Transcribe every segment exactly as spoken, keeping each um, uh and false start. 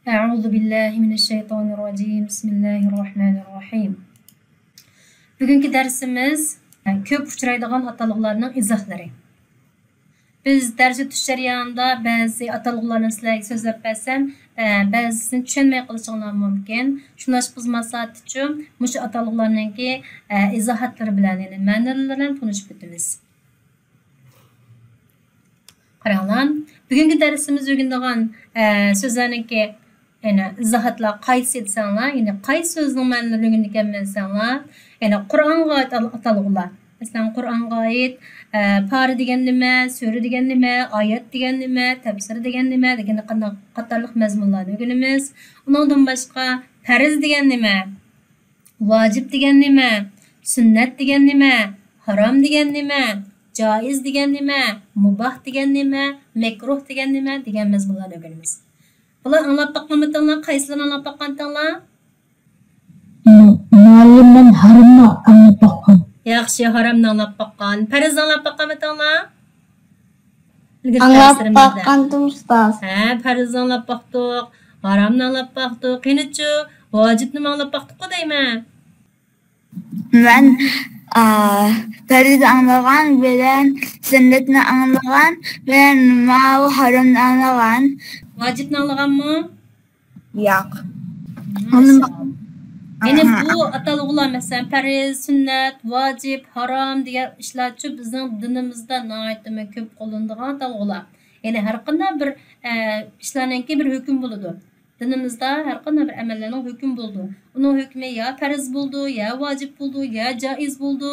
أعوذ بالله من الشيطان الرجيم. بسم الله الرحمن الرحيم. بۈگۈنكى دەرسىمىز كۆپ ئۇچرايدىغان ئاتالغۇلارنىڭ ئىزاھلىرى. بىز دەرس ئۆتۈش جەريانىدا بەزى ئاتالغۇلارنى سىلەرگە سۆزلەپ بەرسەم، بەزىسىنى چۈشەنمەي قېلىشىڭلار مۇمكىن. شۇڭلاشقا بىز ماساتىچۇ مۇشۇ ئاتالغۇلارنىڭكى ئىزاھاتلىرى بىلەن، يەنى مەنىلىرى بىلەن تونۇشۇپ ئۆتىمىز. قاراڭلار، بۈگۈنكى دەرسىمىز ئۆگىنىدىغان، ئە، سۆزلەرنىڭكى، يەنى ئىزاھاتلار قايسى دېسەڭلار، يەنى قايسى سۆزنىڭ مەنىلىرىنى ئۆگىنىدىكەنمىز دېسەڭلار، يەنى قۇرئانغا ئائىت ئال-، ئاتالغۇلار. مەسىلەن، قۇرئانغا ئائىت، ئە، پارە دېگەن نېمە، سۈرە دېگەن نېمە، ئايەت دېگەن نېمە، تەپسىر دېگەن نېمە دېگەن قاتارلىق مەزمۇنلارنى ئۆگىنىمىز. ئۇنىڭدىن باشقا، پەرز دېگەن نېمە؟ ۋاجىپ دېگەن نېمە؟ سۈننەت دېگەن نېمە؟ ھارام دېگەن نېمە؟ جائىز دېگەن نېمە؟ مۇباھ دېگەن نېمە؟ مەكرۇھ دېگەن نېمە؟ دېگەن مەزمۇنلارنى ئۆگىنىمىز. بۇلار ئاڭلاپ باققانمىتىڭلار؟ قايسىلىرىنى ئاڭلاپ باققانتىڭلار؟ مۇ-، مۇئەللىم، مەن ھارامنى ئاڭلاپ باققان. ياخشى، ھارامنى ئاڭلاپ باققان. پەرزنى ئاڭلاپ باققانمىتىڭلار؟ ئىلگىرى ئاڭلاپ دەرسلىرىمىزدە باققانتىم، ئۇستاز. ھە، پەرزنى ئاڭلاپ باقتۇق، ھارامنى ئاڭلاپ باقتۇق. قېنىچۇ، ۋاجىپنىمۇ ئاڭلاپ باقتۇققۇ دەيمەن. مەن، ئا، پەرزنى ئاڭلىغان بىلەن سۈننەتنى ئاڭلىغان بىلەن ماۋۇ ھارامنى ئاڭلىغان. ۋاجىپنى ئاڭلىغانمۇ؟ ياق. ماشائاللا. يەنى بۇ ئاتالغۇلار، مەسىلەن، پەرز، سۈننەت، ۋاجىپ، ھارام دېگەن ئىشلارچۇ بىزنىڭ دىنىمىزدا ناھايىتىمۇ كۆپ قوللىنىدىغان ئاتالغۇلار. يەنى ھەر قانداق بىر، ئە، ئىشلارنىڭكى بىر ھۆكۈم بولىدۇ. دىنىمىزدا ھەر قانداق بىر ئەمەللەرنىڭ ھۆكمى بولىدۇ. ئۇنىڭ ھۆكمى يا پەرز بولىدۇ، يا ۋاجىپ بولىدۇ، يا جائىز بولىدۇ،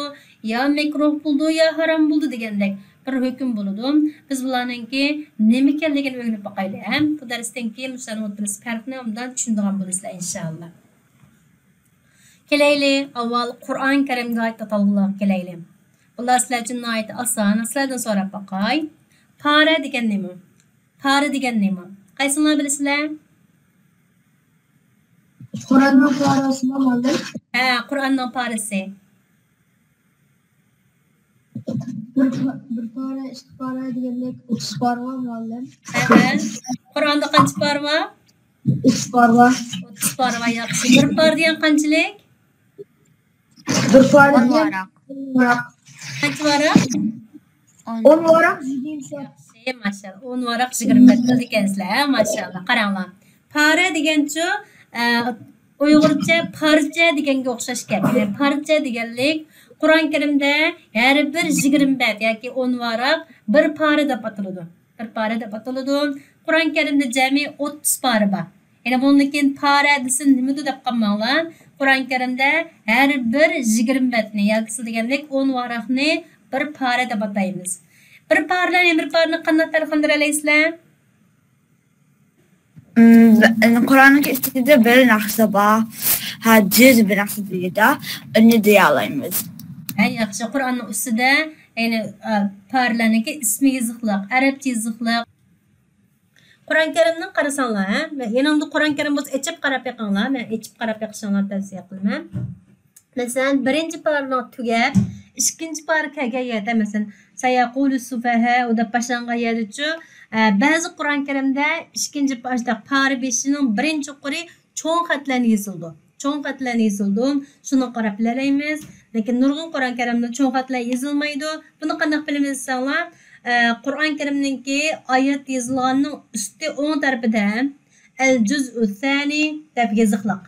يا مەكرۇھ بولىدۇ، يا ھارام بولىدۇ دېگەندەك بىر ھۆكۈم بولىدۇ. بىز بۇلارنىڭكى نېمە ئىكەنلىكىنى ئۆگىنىپ باقايلى، ھەم بۇ دەرستىن كېيىن مۇشۇلارنىڭ ئوتتۇرىسى پەرقىنى ئوبدان چۈشىنىدىغان بولىسىلەر، ئىنشائاللا. كېلەيلى، ئاۋۋال قۇرئان كەرىمگە ئائىت ئاتالغۇلارغا كېلەيلى. بۇلار سىلەر ئۈچۈن ناھايىتى ئاسان. سىلەردىن سوراپ باقاي. پارە دېگەن نېمە؟ پارە دېگەن نېمە؟ قايسىڭلار بىلىسىلەر؟ قۇرئاننىڭ پارىسىمۇ، مۇئەللىم؟ ھە، قۇرئاننىڭ پارىسى. بىر پا-، بىر پارە، ئىككى پارە دېگەندەك ئوتتۇز پارە بار، مۇئەللىم. ھە، ھە. قۇرئاندا قانچە پارە بار؟ ئوتتۇز پارە بار. ئوتتۇز پارە بار، ياخشى. بىر پارە دېگەن قانچىلىك؟ بىر پارە دېگەن ئون ۋاراق. قانچە ۋاراق؟ ئون. ئون ۋاراق يىگىرمە بەت. ياخشى، ماشائاللا. ئون ۋاراق يىگىرمە بەت بىلىدىكەنسىلەر، ھە، ماشائاللا. قاراڭلار. پارە دېگەنچۇ، ئە، ئۇيغۇرچە پارچە دېگەنگە ئوخشاش گەپ. يەنى پارچە دېگەنلىك قۇرئان كەرىمدە ھەر بىر يىگىرمە بەت ياكى ئون ۋاراق بىر پارە دەپ ئاتىلىدۇ. بىر پارە دەپ ئاتىلىدۇ. قۇرئان كەرىمدە جەمئىي ئوتتۇز پارە بار. يەنى بۇندىن كېيىن پارە دېسە نېمىدۇ دەپ قالماڭلار. قۇرئان كەرىمدە ھەر بىر يىگىرمە بەتنى ياكى سىز دېگەندەك ئون ۋاراقنى بىر پارە دەپ ئاتايمىز. بىر پارە بىلەن يەنە بىر پارىنى قانداق پەرقلەندۈرەلەيسىلەر؟ ئىم، قۇرئاننىڭ ئىچىدە بىر ناخشا بار. ھە، جۈز بىر ناخشا دېگەندە، ئۇنى دېيەلەيمىز. ھە، ياخشى. قۇرئاننىڭ ئۈستىدە، يەنى، ئە، پارىلەرنىڭكى ئىسمى يېزىقلىق، ئەرەبچە يېزىقلىق. قۇرئان كەرىمنى قارىساڭلار، ھە، يېنىڭدا قۇرئان كەرىم بولسا ئېچىپ قاراپ بېقىڭلار. مەن ئېچىپ قاراپ بېقىشىڭلارنى تەۋسىيە قىلىمەن. مەسىلەن، بىرىنچى پارىنىڭ تۈگەپ، ئىككىنچى پارا كەلگەن يەردە، مەسىلەن، سەيەقۇلۇ سۇفەھەئۇ دەپ باشلانغان يەردىچۇ، ئە، بەزى قۇرئان كەرىمدە ئىككىنچى پا-، پارا بېشىنىڭ بىرىنچى يۇقىرى چوڭ خەتلەرنى يېزىلىدۇ. چوڭ خەتلەرنى يېزىلىدۇ. شۇنى قاراپ بىلەلەيمىز. لېكىن نۇرغۇن قۇرئان كەرىمدە چوڭ خەتلەر يېزىلمايدۇ. بۇنى قانداق بىلىمىز دېسەڭلار، ئە، قۇرئان كەرىمنىڭكى ئايەت يېزىلغاننىڭ ئۈستى ئوڭ تەرىپىدە ئەل جۇزئۇ سانى دەپ يېزىقلىق.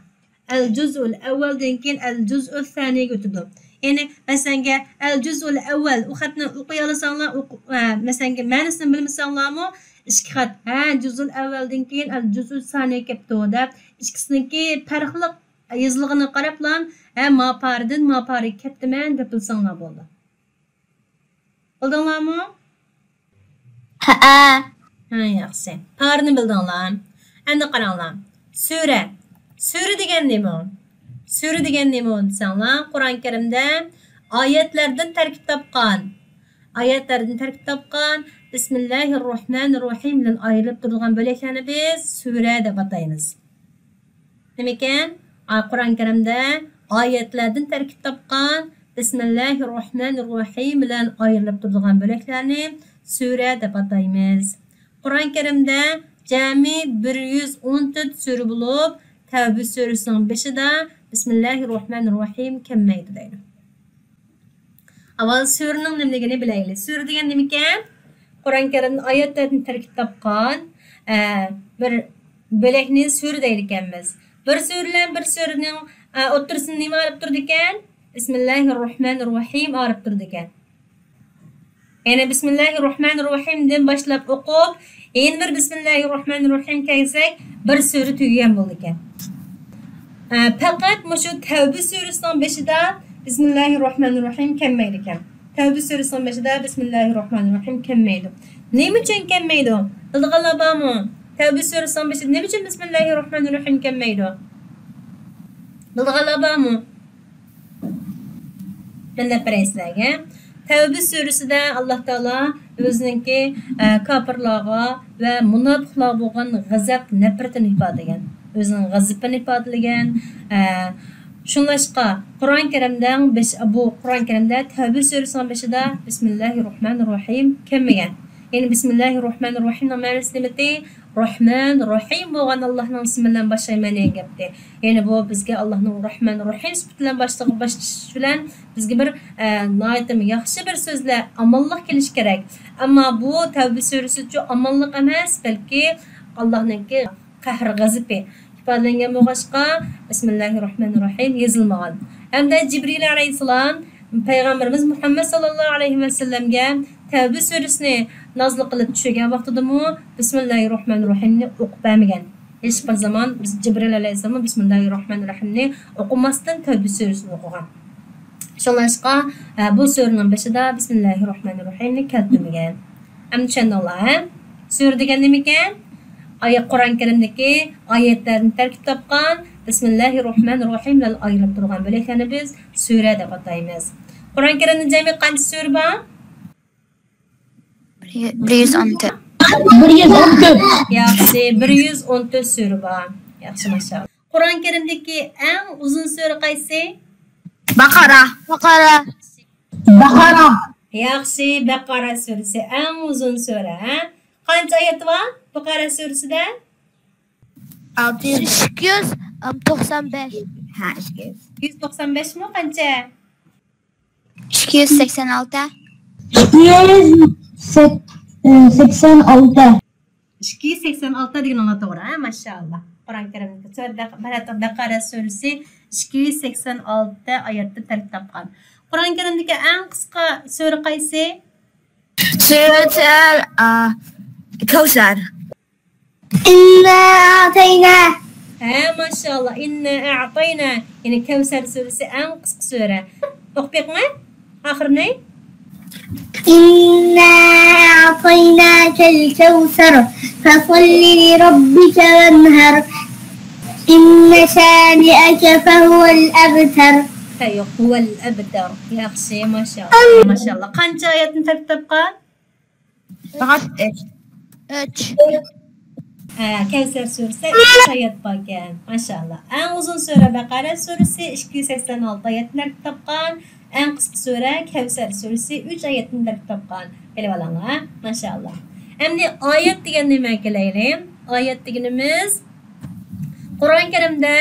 ئەل جۇزئۇل ئەۋۋەلدىن كېيىن ئەل جۇزئۇ سانىگە ئۆتىدۇ. يەنى، مەسىلەنگە، ئەل جۇزئۇل ئەۋۋەل، ئۇ خەتنى ئوقۇيالىساڭلار، ئوقۇ-، ئە، مەسىلەنگە، مەنىسىنى بىلمىسەڭلارمۇ، ئىككى خەت، ھە، جۇزئۇل ئەۋۋەلدىن كېيىن ئەل جۇزئۇ سانى كەپتۇ دەپ، ئىككىسىنىڭكى پەرقلىق يېزىلغىنىغا قاراپلا، ھە، ما پارىدىن ما پارىگە كەپتىمەن دەپ بىلسەڭلار بولدى. بىلدىڭلارمۇ؟ ھەئە. ھە، ياخشى. پارىنى بىلدىڭلار. ئەمدى قاراڭلار. سۈرە. سۈرە دېگەن نېمە؟ سۈرە دېگەن نېمە دېسەڭلار، قۇرئان كەرىمدە ئايەتلەردىن تەركىب تاپقان، ئايەتلەردىن تەركىب تاپقان، بىسمىللاھىررەھمانىررەھىم بىلەن ئايرىلىپ تۇرىدىغان بۆلەكلەرنى بىز سۈرە دەپ ئاتايمىز. نېمىكەن؟ ئا، قۇرئان كەرىمدە ئايەتلەردىن تەركىب تاپقان بىسمىللاھىررەھمانىررەھىم بىلەن ئايرىلىپ تۇرىدىغان بۆلەكلەرنى سۈرە دەپ ئاتايمىز. قۇرئان كەرىمدە جەمئىي بىر يۈز ئون تۆت سۈرە بولۇپ، تەۋبە سۈرىسىنىڭ بېشىدا بىسمىللاھىررەھمانىررەھىم كەلمەيدۇ دەيدۇ. ئاۋۋال سۈرىنىڭ نېمىلىكىنى بىلەيلى. سۈرە دېگەن نېمىكەن؟ قۇرئان كەرىمدە ئايەتلەردىن تەركىب تاپقان، ئە، بىر بۆلەكنى سۈرە دەيدىكەنمىز. بىر سۈرە بىلەن بىر سۈرىنىڭ، ئە، ئوتتۇرىسىدا نېمە ئايرىپ تۇرىدىكەن؟ بىسمىللاھىررەھمانىررەھىم ئايرىپ تۇرىدىكەن. يەنى بىسمىللاھىررەھمانىررەھىمدىن باشلاپ ئوقۇپ، يەنە بىر بىسمىللاھىررەھمانىررەھىم كەلسەك، بىر سۈرە تۈگىگەن بولىدىكەن. ئە، پەقەت مۇشۇ تەۋبە سۈرىسىنىڭ بېشىدا بىسمىللاھىررەھمانىررەھىم كەلمەيدىكەن. تەۋبە سۈرىسىنىڭ بېشىدا بىسمىللاھىررەھمانىررەھىم كەلمەيدۇ. نېمە ئۈچۈن كەلمەيدۇ؟ بىلىدىغانلار بارمۇ؟ تەۋبە سۈرىسىنىڭ بېشىدا نېمە ئۈچۈن بىسمىللاھىررەھمانىررەھىم كەلمەيدۇ؟ بىلىدىغانلار بارمۇ؟ مەن دەپ بېرەي سىلەرگە. تەۋبە سۈرىسىدە ئاللا تائالا ئۆزىنىڭكى، ئە، كاپىرلارغا ۋە مۇناپىقلارغا بولغان غەزەپ، نەپرىتىنى ئىپادىلىگەن. ئۆزىنىڭ غەزىپىنى ئىپادىلىگەن. ئە، شۇڭلاشقا قۇرئان كەرىمدە بېش-، بۇ قۇرئان كەرىمدە تەۋبە سۈرىسىنىڭ بېشىدا بىسمىللاھىررەھمانىررەھىم كەلمىگەن. يەنى بىسمىللاھىررەھمانىررەھىمنىڭ مەنىسى نېمىدى؟ رەھمان، رەھىم بولغان ئاللانىڭ ئىسمى بىلەن باشلايمەن دېگەن گەپتى. يەنى بۇ بىزگە ئاللانىڭ رەھمان، رەھىم سۈپىتى بىلەن باشلىغان، باشلىشى بىلەن بىزگە بىر، ئە، ناھايىتى ياخشى بىر سۆزلەر، ئامانلىق كېلىشى كېرەك. ئەمما بۇ تەۋبە سۈرىسىچۇ ئامانلىق ئەمەس، بەلكى ئاللانىڭكى قەھرى، غەزىپى ئىپادىلەنگەن بولغاچقا، بىسمىللاھىررەھمانىررەھىم يېزىلمىغان. ھەمدە جىبرىئىل ئەلەيھىسسالام پەيغەمبىرىمىز مۇھەممەد ساللاللاھۇ ئەلەيھى ۋەسەللەمگە تەۋبە سۈرىسىنى نازىل قىلىپ چۈشۈرگەن ۋاقتىدىمۇ بىسمىللاھىررەھمانىررەھىمنى ئوقۇپ بەرمىگەن. ھېچ بىر زامان بىز جىبرىئىل ئەلەيھىسسالاممۇ بىسمىللاھىررەھمانىررەھىمنى ئوقۇماستىن تەۋبە سۈرىسىنى ئوقۇغان. شۇڭلاشقا، ئە، بۇ سۈرىنىڭ بېشىدا بىسمىللاھىررەھمانىررەھىمنى كەلتۈرمىگەن. ئەمدى چۈشەندىڭلار، ھە؟ سۈرە دېگەن نېمىكەن؟ ئايەت، قۇرئان كەرىمدىكى ئايەتلەردىن تەركىب تاپقان، بىسمىللاھىررەھمانىررەھىم بىلەن ئايرىلىپ تۇرغان بۆلەكلەرنى بىز سۈرە دەپ ئاتايمىز. قۇرئان كەرىمدە جەمئىي قانچە سۈرە بار؟ بىر يۈز ئون تۆت. بىر يۈز ئون تۆت. ياخشى، بىر يۈز ئون تۆت سۈرە بار. ياخشى، ماشائاللا. قۇرئان كەرىمدىكى ئەڭ ئۇزۇن سۈرە قايسى؟ بەقەرە. بەقەرە. بەقەرە. ياخشى، بەقەرە سۈرىسى ئەڭ ئۇزۇن سۈرە، ھە؟ قانچە ئايەت بار بەقەرە سۈرىسىدە؟ ئالتە يۈز. ئىككى يۈز توقسان بەش. ھە، ئىككى يۈز. ئىككى يۈز توقسان بەشمۇ؟ قانچە؟ ئىككى يۈز سەكسەن ئالتە. ئىككى يۈز سەكسەن ئالتە. ئىككى يۈز سەكسەن ئالتە دېگىنىڭلار توغرا، ھە، ماشائاللا. قۇرئان كەرىمدىكى سۈرە بەق-، بەقەرە سۈرىسى ئىككى يۈز سەكسەن ئالتە ئايەتتىن تەركىب تاپقان. قۇرئان كەرىمدىكى ئەڭ قىسقا سۈرە قايسى؟ سۈرەتۇل، ئا، كەۋسەر. ئىننا ئەئتەينا. ھە، ماشائاللا. ئىننا ئەئتەينا. يەنى كەۋسەر سۈرىسى ئەڭ قىسقا سۈرە. ئوقۇپ بېقىڭە ئاخىرىنى. إنا أعطيناك الكوثر فصل لربك وانحر إن شانئك فهو الأبتر. ھە، ياق، هو الأبتر. ياخشى، ماشائاللا. ماشائاللا. قانچە ئايەتنى تەرتىپ تاپقان؟ پەقەت ئۈچ. ئۈچ. ھە، كەۋسەر سۈرىسى ئۈچ ئايەت باركەن. ماشائاللا. ئەڭ ئۇزۇن سۈرە بەقەرە سۈرىسى ئىككى يۈز سەكسەن ئالتە ئايەتتىن تەرتىپ تاپقان. ئەڭ قىسقا سۈرە كەۋسەر سۈرىسى ئۈچ ئايەتتىن تەرتىپ تاپقان. بىلىۋالىڭلار، ھە؟ ماشائاللا. ئەمدى ئايەت دېگەن نېمە كېلەيلى؟ ئايەت دېگىنىمىز قۇرئان كەرىمدە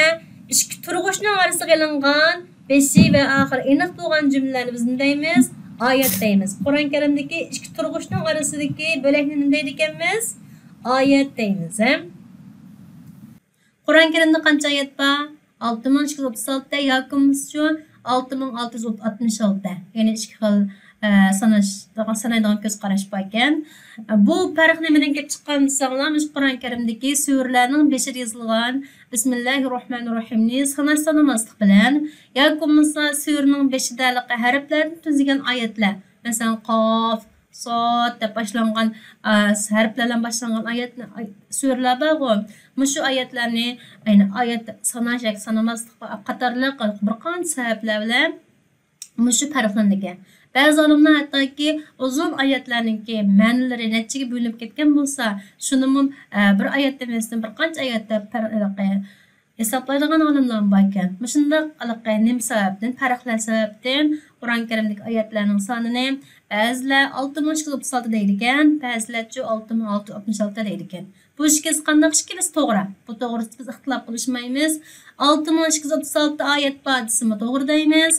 ئىككى تۇرغۇچنىڭ ئارىسىغا ئېلىنغان بېشى ۋە ئاخىرى ئېنىق بولغان جۈملىلەرنى بىز نېمە دەيمىز؟ ئايەت دەيمىز. قۇرئان كەرىمدىكى ئىككى تۇرغۇچنىڭ ئارىسىدىكى بۆلەكنى نېمە دەيدىكەنمىز؟ ئايەت دەيمىز، ھە؟ قۇرئان كەرىمدە قانچە ئايەت بار؟ ئالتە مىڭ ئىككى يۈز ئوتتۇز ئالتە ياكى بولمىسىچۇ ئالتە مىڭ ئالتە يۈز ئاتمىش ئالتە. يەنى ئىككى خىل، ئە، ساناش، سانايدىغان كۆز قاراش باركەن. بۇ پەرق نېمىدىن كېلىپ چىققان دېسەڭلار، مۇشۇ قۇرئان كەرىمدىكى سۈرىلەرنىڭ بېشىدا يېزىلغان بىسمىللاھىررەھمانىررەھىمنى ساناش سانىماسلىق بىلەن، ياكى بولمىسا سۈرىنىڭ بېشىدا ھېلىقى ھەرپلەردىن تۈزۈلگەن ئايەتلەر، مەسىلەن، قاف، ساد دەپ باشلانغان، ئە، ھەرپلەر بىلەن باشلانغان ئايەتنى، ئاي-، سۈرىلەر بارغۇ، مۇشۇ ئايەتلەرنى، يەنى ئايەت ساناش ياكى سانىماسلىق قاتارلىق بىر قانچە سەۋەبلەر بىلەن مۇشۇ پەرقلىنىدىكەن. بەزى ئالىملار ھەتتاكى ئۇزۇن ئايەتلەرنىڭكى مەنىلىرى نەچچىگە بۆلۈنۈپ كەتكەن بولسا، شۇنىمۇ، ئە، بىر ئايەت ئەمەستىن بىر قانچە ئايەت دەپ پەرق ھېسابلايدىغان ئالىملارمۇ باركەن. مۇشۇنداق ھېلىقى نېمە سەۋەبتىن، پەرقلەر سەۋەبتىن قۇرئان كەرىمدىكى ئايەتلەرنىڭ سانىنى بەزىلەر ئالتە مىڭ ئىككى يۈز ئوتتۇز ئالتە دەيدىكەن، بەزىلەرچۇ ئالتە مىڭ ئالتە يۈز ئاتمىش ئالتە دەيدىكەن. بۇ ئىككىلىسى قانداق؟ ئىككىلىسى توغرا. بۇ توغرىسىدا بىز ئىختىلاپ قىلىشمايمىز. ئالتە مىڭ ئىككى يۈز ئوتتۇز ئالتە ئايەت بار دېسىمۇ توغرا دەيمىز.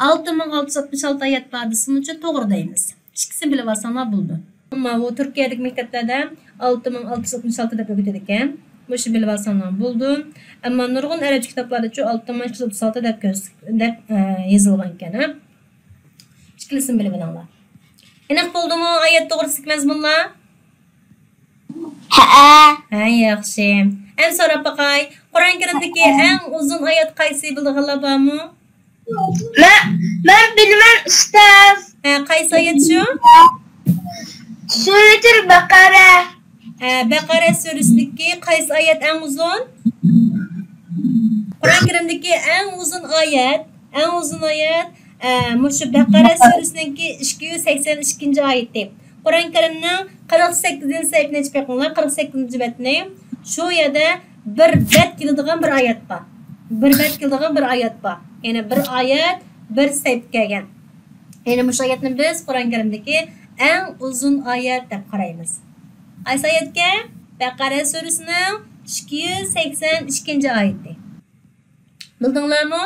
ئالتە مىڭ ئالتە يۈز ئاتمىش ئالتە ئايەت بار دېسىمۇچۇ توغرا دەيمىز. ئىككىسىنى بىلىۋالساڭلار بولىدۇ. ئەمما بۇ تۈركىيەدىكى مەكتەپلەردە ئالتە مىڭ ئالتە يۈز ئاتمىش ئالتە دەپ ئۆگىتىدىكەن. مۇشۇنى بىلىۋالساڭلار بولىدۇ. ئەمما نۇرغۇن ئەرەبچە كىتابلاردىچۇ ئالتە مىڭ ئىككى يۈز ئوتتۇز ئالتە دەپ كۆرس-، دەپ، ئە، يېزىلغانكەن، ھە. ئىككىلىسىنى بىلىۋېلىڭلار. ئېنىق بولدىمۇ ئايەت توغرىسىدىكى مەزمۇنلار؟ ھەئە. ھە، ياخشى. ئەمدى سوراپ باقاي. قۇرئان كەرىمدىكى ئەڭ ئۇزۇن ئايەت قايسى، بىلىدىغانلار بارمۇ؟ مەن، مەن بىلىمەن، ئۇستاز. ھە، قايسى ئايەت شۇ؟ سۈرەتۇل بەقەرە. ھە، بەقەرە سۈرىسىدىكى قايسى ئايەت ئەڭ ئۇزۇن؟ قۇرئان كەرىمدىكى ئەڭ ئۇزۇن ئايەت، ئەڭ ئۇزۇن ئايەت، ئە، مۇشۇ بەقەرە سۈرىسىنىڭكى ئىككى يۈز سەكسەن ئىككىنچى ئايىتى. قۇرئان كەرىمنىڭ قىرىق سەككىزىنچى سەھىپىنى ئېچىپ بېقىڭلار، قىرىق سەككىزىنچى بەتنى. شۇ يەردە بىر بەت كېلىدىغان بىر ئايەت بار. بىر بەت كېلىدىغان بىر ئايەت بار. يەنى بىر ئايەت، بىر سەھىپە كەلگەن. يەنى مۇشۇ ئايەتنى بىز قۇرئان كەرىمدىكى ئەڭ ئۇزۇن ئايەت دەپ قارايمىز. قايسى ئايەتكەن؟ بەقەرە سۈرىسىنىڭ ئىككى يۈز سەكسەن ئىككىنچى ئايىتى. بىلدىڭلارمۇ؟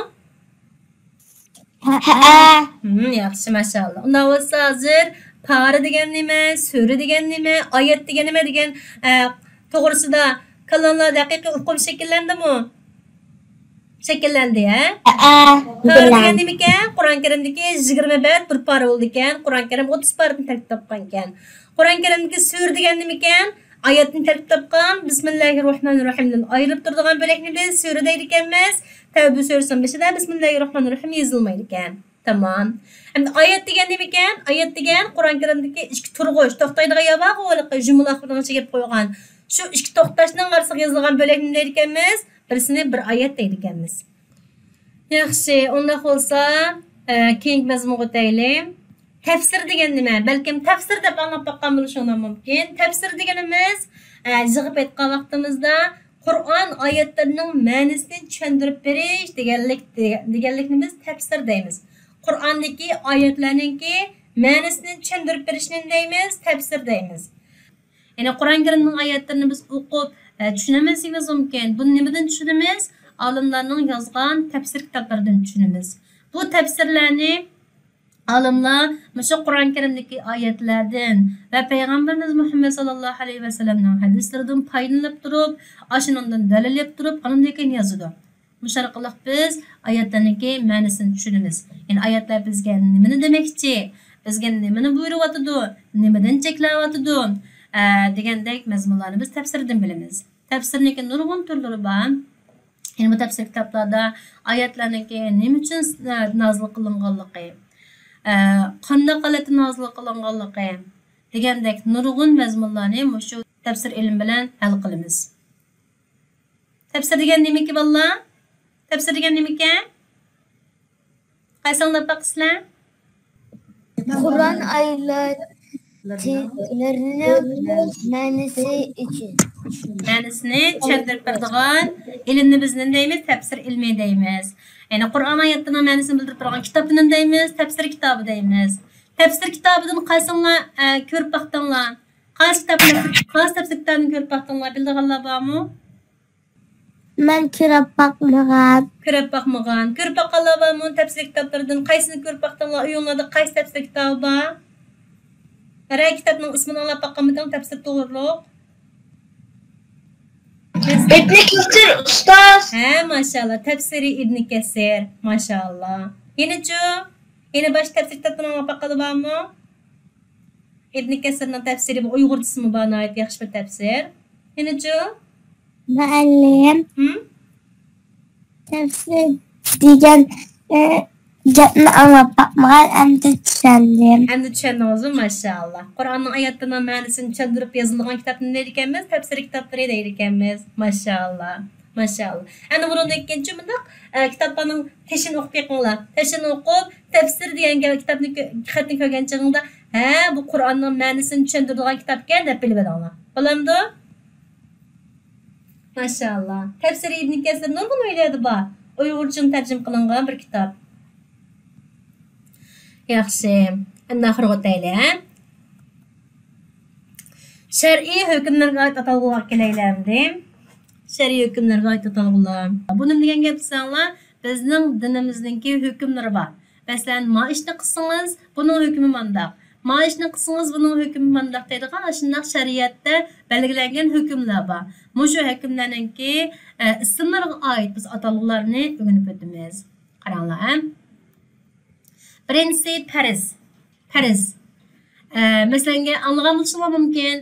ھەئە. ھىم، ياخشى، ماشائاللا. ئۇنداق بولسا ھازىر پارە دېگەن نېمە، سۈرە دېگەن نېمە، ئايەت دېگەن نېمە دېگەن، ئە، توغرىسىدا كاللاڭلاردا ھەقىقىي ئۇقۇم شەكىللەندىمۇ؟ شەكىللەندى، ھە؟ ھەئە. پارە دېگەن نېمىكەن؟ قۇرئان كەرىمدىكى يىگىرمە بەت بىر پارە بولىدىكەن. قۇرئان كەرىم ئوتتۇز پارىدىن تەركىب تاپقانىكەن. قۇرئان كەرىمدىكى سۈرە دېگەن نېمىكەن؟ ئايەتتىن تەركىب تاپقان بىسمىللاھىر راھمانىر راھىمدىن ئايرىلىپ تۇرىدىغان بۆلەكنى بىز سۈرە دەيدىكەنمىز. تەۋبە سۈرىسىنىڭ بېشىدا بىسمىللاھىر راھمانىر راھىم يېزىلمايدىكەن. تامام. ئەمدى ئايەت دېگەن نېمىكەن؟ ئايەت دېگەن قۇرئان كەرىمدىكى ئىككى تۇرغۇچ، توختايدىغان يەر بارغۇ، ھېلىقى جۈملە ئاخىرىغىچە گەپ قويغان. شۇ ئىككى توختاشنىڭ ئارىسىغا يېزىلغان بۆلەكنى نېمە دەيدىكەنمىز؟ بىرسىنى بىر ئايەت دەيدىكەنمىز. ياخشى، ئۇنداق بولسا، ئە، كېيىنكى مەزمۇنغا ئۆتەيلى. تەپسىر دېگەن نېمە؟ بەلكىم تەپسىر دەپ ئاڭلاپ باققان بولۇشۇڭلار مۇمكىن. تەپسىر دېگىنىمىز، ئە، يىغىپ ئېيتقان ۋاقتىمىزدا قۇرئان ئايەتلىرىنىڭ مەنىسىنى چۈشەندۈرۈپ بېرىش دېگەنلىك، دېگەنلىكنى بىز تەپسىر دەيمىز. قۇرئاندىكى ئايەتلەرنىڭكى مەنىسىنى چۈشەندۈرۈپ بېرىشنى دەيمىز، تەپسىر دەيمىز. يەنى قۇرئان كەرىمنىڭ ئايەتلىرىنى بىز ئوقۇپ، ئە، چۈشىنەلمەسلىكىمىز مۇمكىن. بۇنى نېمىدىن چۈشىنىمىز؟ ئالىملارنىڭ يازغان تەپسىر كىتابلىرىدىن چۈشىنىمىز. بۇ تەپسىرلەرنى ئالىملار مۇشۇ قۇرئان كەرىمدىكى ئايەتلەردىن ۋە پەيغەمبىرىمىز مۇھەممەد ساللاللاھۇ ئەلەيھى ۋەسەللەمنىڭ ھەدىسلىرىدىن پايدىلىنىپ تۇرۇپ، ئاشۇنىڭدىن دەلىل ئېلىپ تۇرۇپ، ئاندىن كېيىن يازىدۇ. مۇشۇ ئارقىلىق بىز ئايەتلەرنىڭكى مەنىسىنى چۈشىنىمىز. يەنى ئايەتلەر بىزگە نېمىنى دېمەكچى، بىزگە نېمىنى بۇيرۇۋاتىدۇ، نېمىدىن چەكلەۋاتىدۇ، ئە، دېگەندەك مەزمۇنلارنى بىز تەپسىردىن بىلىمىز. تەپسىرنىڭكى نۇرغۇن تۈرلىرى بار. يەنى بۇ تەپسىر كىتابلاردا ئايەتلەرنىڭكى نېمە ئۈچۈن، ئە، نازىل قىلىنغانلىقى، ئە، قانداق ھالەتتە نازىل قىلىنغانلىقى دېگەندەك نۇرغۇن مەزمۇنلارنى مۇشۇ تەپسىر ئىلمى بىلەن ھەل قىلىمىز. تەپسىر دېگەن نېمىكى، بالىلار؟ تەپسىر دېگەن نېمىكەن؟ قايسىڭلار باقىسىلەر؟ قۇرئان ئايەتلىرىنىڭ مەنىسى ئۈچۈن. مەنىسىنى چۈشەندۈرۈپ بېرىدىغان ئىلىمنى بىز نېمە دەيمىز؟ تەپسىر ئىلمى دەيمىز. يەنى قۇرئان ئايەتلىرىنىڭ مەنىسىنى بىلدۈرۈپ بېرىدىغان كىتابنى نېمە دەيمىز؟ تەپسىر كىتابى دەيمىز. تەپسىر كىتابىدىن قايسىڭلار، ئە، كۆرۈپ باقتىڭلار؟ قايسى كىتابنى، قايسى تەپسىر كىتابىنى كۆرۈپ باقتىڭلار؟ بىلىدىغانلار بارمۇ؟ مەن كۆرۈپ باقمىغان. كۆرۈپ باقمىغان. كۆرۈپ باققانلار بارمۇ؟ تەپسىر كىتابلىرىدىن قايسىنى كۆرۈپ باقتىڭلار؟ ئۆيۈڭلاردا قايسى تەپسىر كىتابى بار؟ بىرەر كىتابنىڭ ئىسمىنى ئاڭلاپ باققانمىدىڭ؟ تەپسىر توغرۇلۇق. ئىبنى كەسىر، ئۇستاز. ھە، ماشائاللا. تەپسىرى ئىبنى كەسىر. ماشائاللا. يەنىچۇ؟ يەنە باشقا تەپسىر كىتابلىرىنى ئاڭلاپ باققانلار بارمۇ؟ ئىبنى كەسىرنىڭ تەپسىرى، بۇ ئۇيغۇرچىسىمۇ بار، ناھايىتى ياخشى بىر تەپسىر. يەنىچۇ؟ مۇئەللىم. ھىم؟ تەپسىر دېگەن، ئە، گەپنى ئاڭلاپ باقمىغان، ئەمدى چۈشەندىم. ئەمدى چۈشەندىڭىزمۇ؟ ماشائاللا. قۇرئاننىڭ ئايەتلىرىنىڭ مەنىسىنى چۈشەندۈرۈپ يېزىلغان كىتابنى نېمە دەيدىكەنمىز؟ تەپسىر كىتابلىرى دەيدىكەنمىز. ماشائاللا. ماشائاللا. ئەنە بۇنىڭدىن كېيىنچە مۇنداق، ئە، كىتابلارنىڭ تېشىنى ئوقۇپ بېقىڭلار. تېشىنى ئوقۇپ، تەپسىر دېگەن گەپ-، كىتابنى كۆ-، خەتنى كۆرگەن چېغىڭدا، ھە، بۇ قۇرئاننىڭ مەنىسىنى چۈشەندۈرىدىغان كىتابكەن دەپ بىلىۋېلىڭلار. بولامدۇ؟ ماشائاللا. تەپسىرى ئىبنى كەسىر نۇرغۇن ئۆيلەردە بار. ئۇيغۇرچىمۇ تەرجىمە قىلىنغان بىر كىتاب. ياخشى. ئەمدى ئاخىرىغا ئۆتەيلى، ھە؟ شەرئىي ھۆكۈملەرگە ئائىت ئاتالغۇلارغا كېلەيلى ئەمدى. شەرئىي ھۆكۈملەرگە ئائىت ئاتالغۇلار. بۇ نېمە دېگەن گەپ دېسەڭلار، بىزنىڭ دىنىمىزنىڭكى ھۆكۈملىرى بار. مەسىلەن، ما ئىشنى قىلسىڭىز، بۇنىڭ ھۆكمى مانداق. ما ئىشنى قىلسىڭىز، بۇنىڭ ھۆكمى مانداق دەيدىغان ئاشۇنداق شەرىئەتتە بەلگىلەنگەن ھۆكۈملەر بار. مۇشۇ ھۆكۈملەرنىڭكى، ئە، ئىسىملىرىغا ئائىت بىز ئاتالغۇلارنى ئۆگىنىپ ئۆتىمىز. قاراڭلار، ھە. بىرىنچىسى پەرز. پەرز. ئە، مەسىلەن، ئاڭلىغان بولۇشۇڭلار مۇمكىن.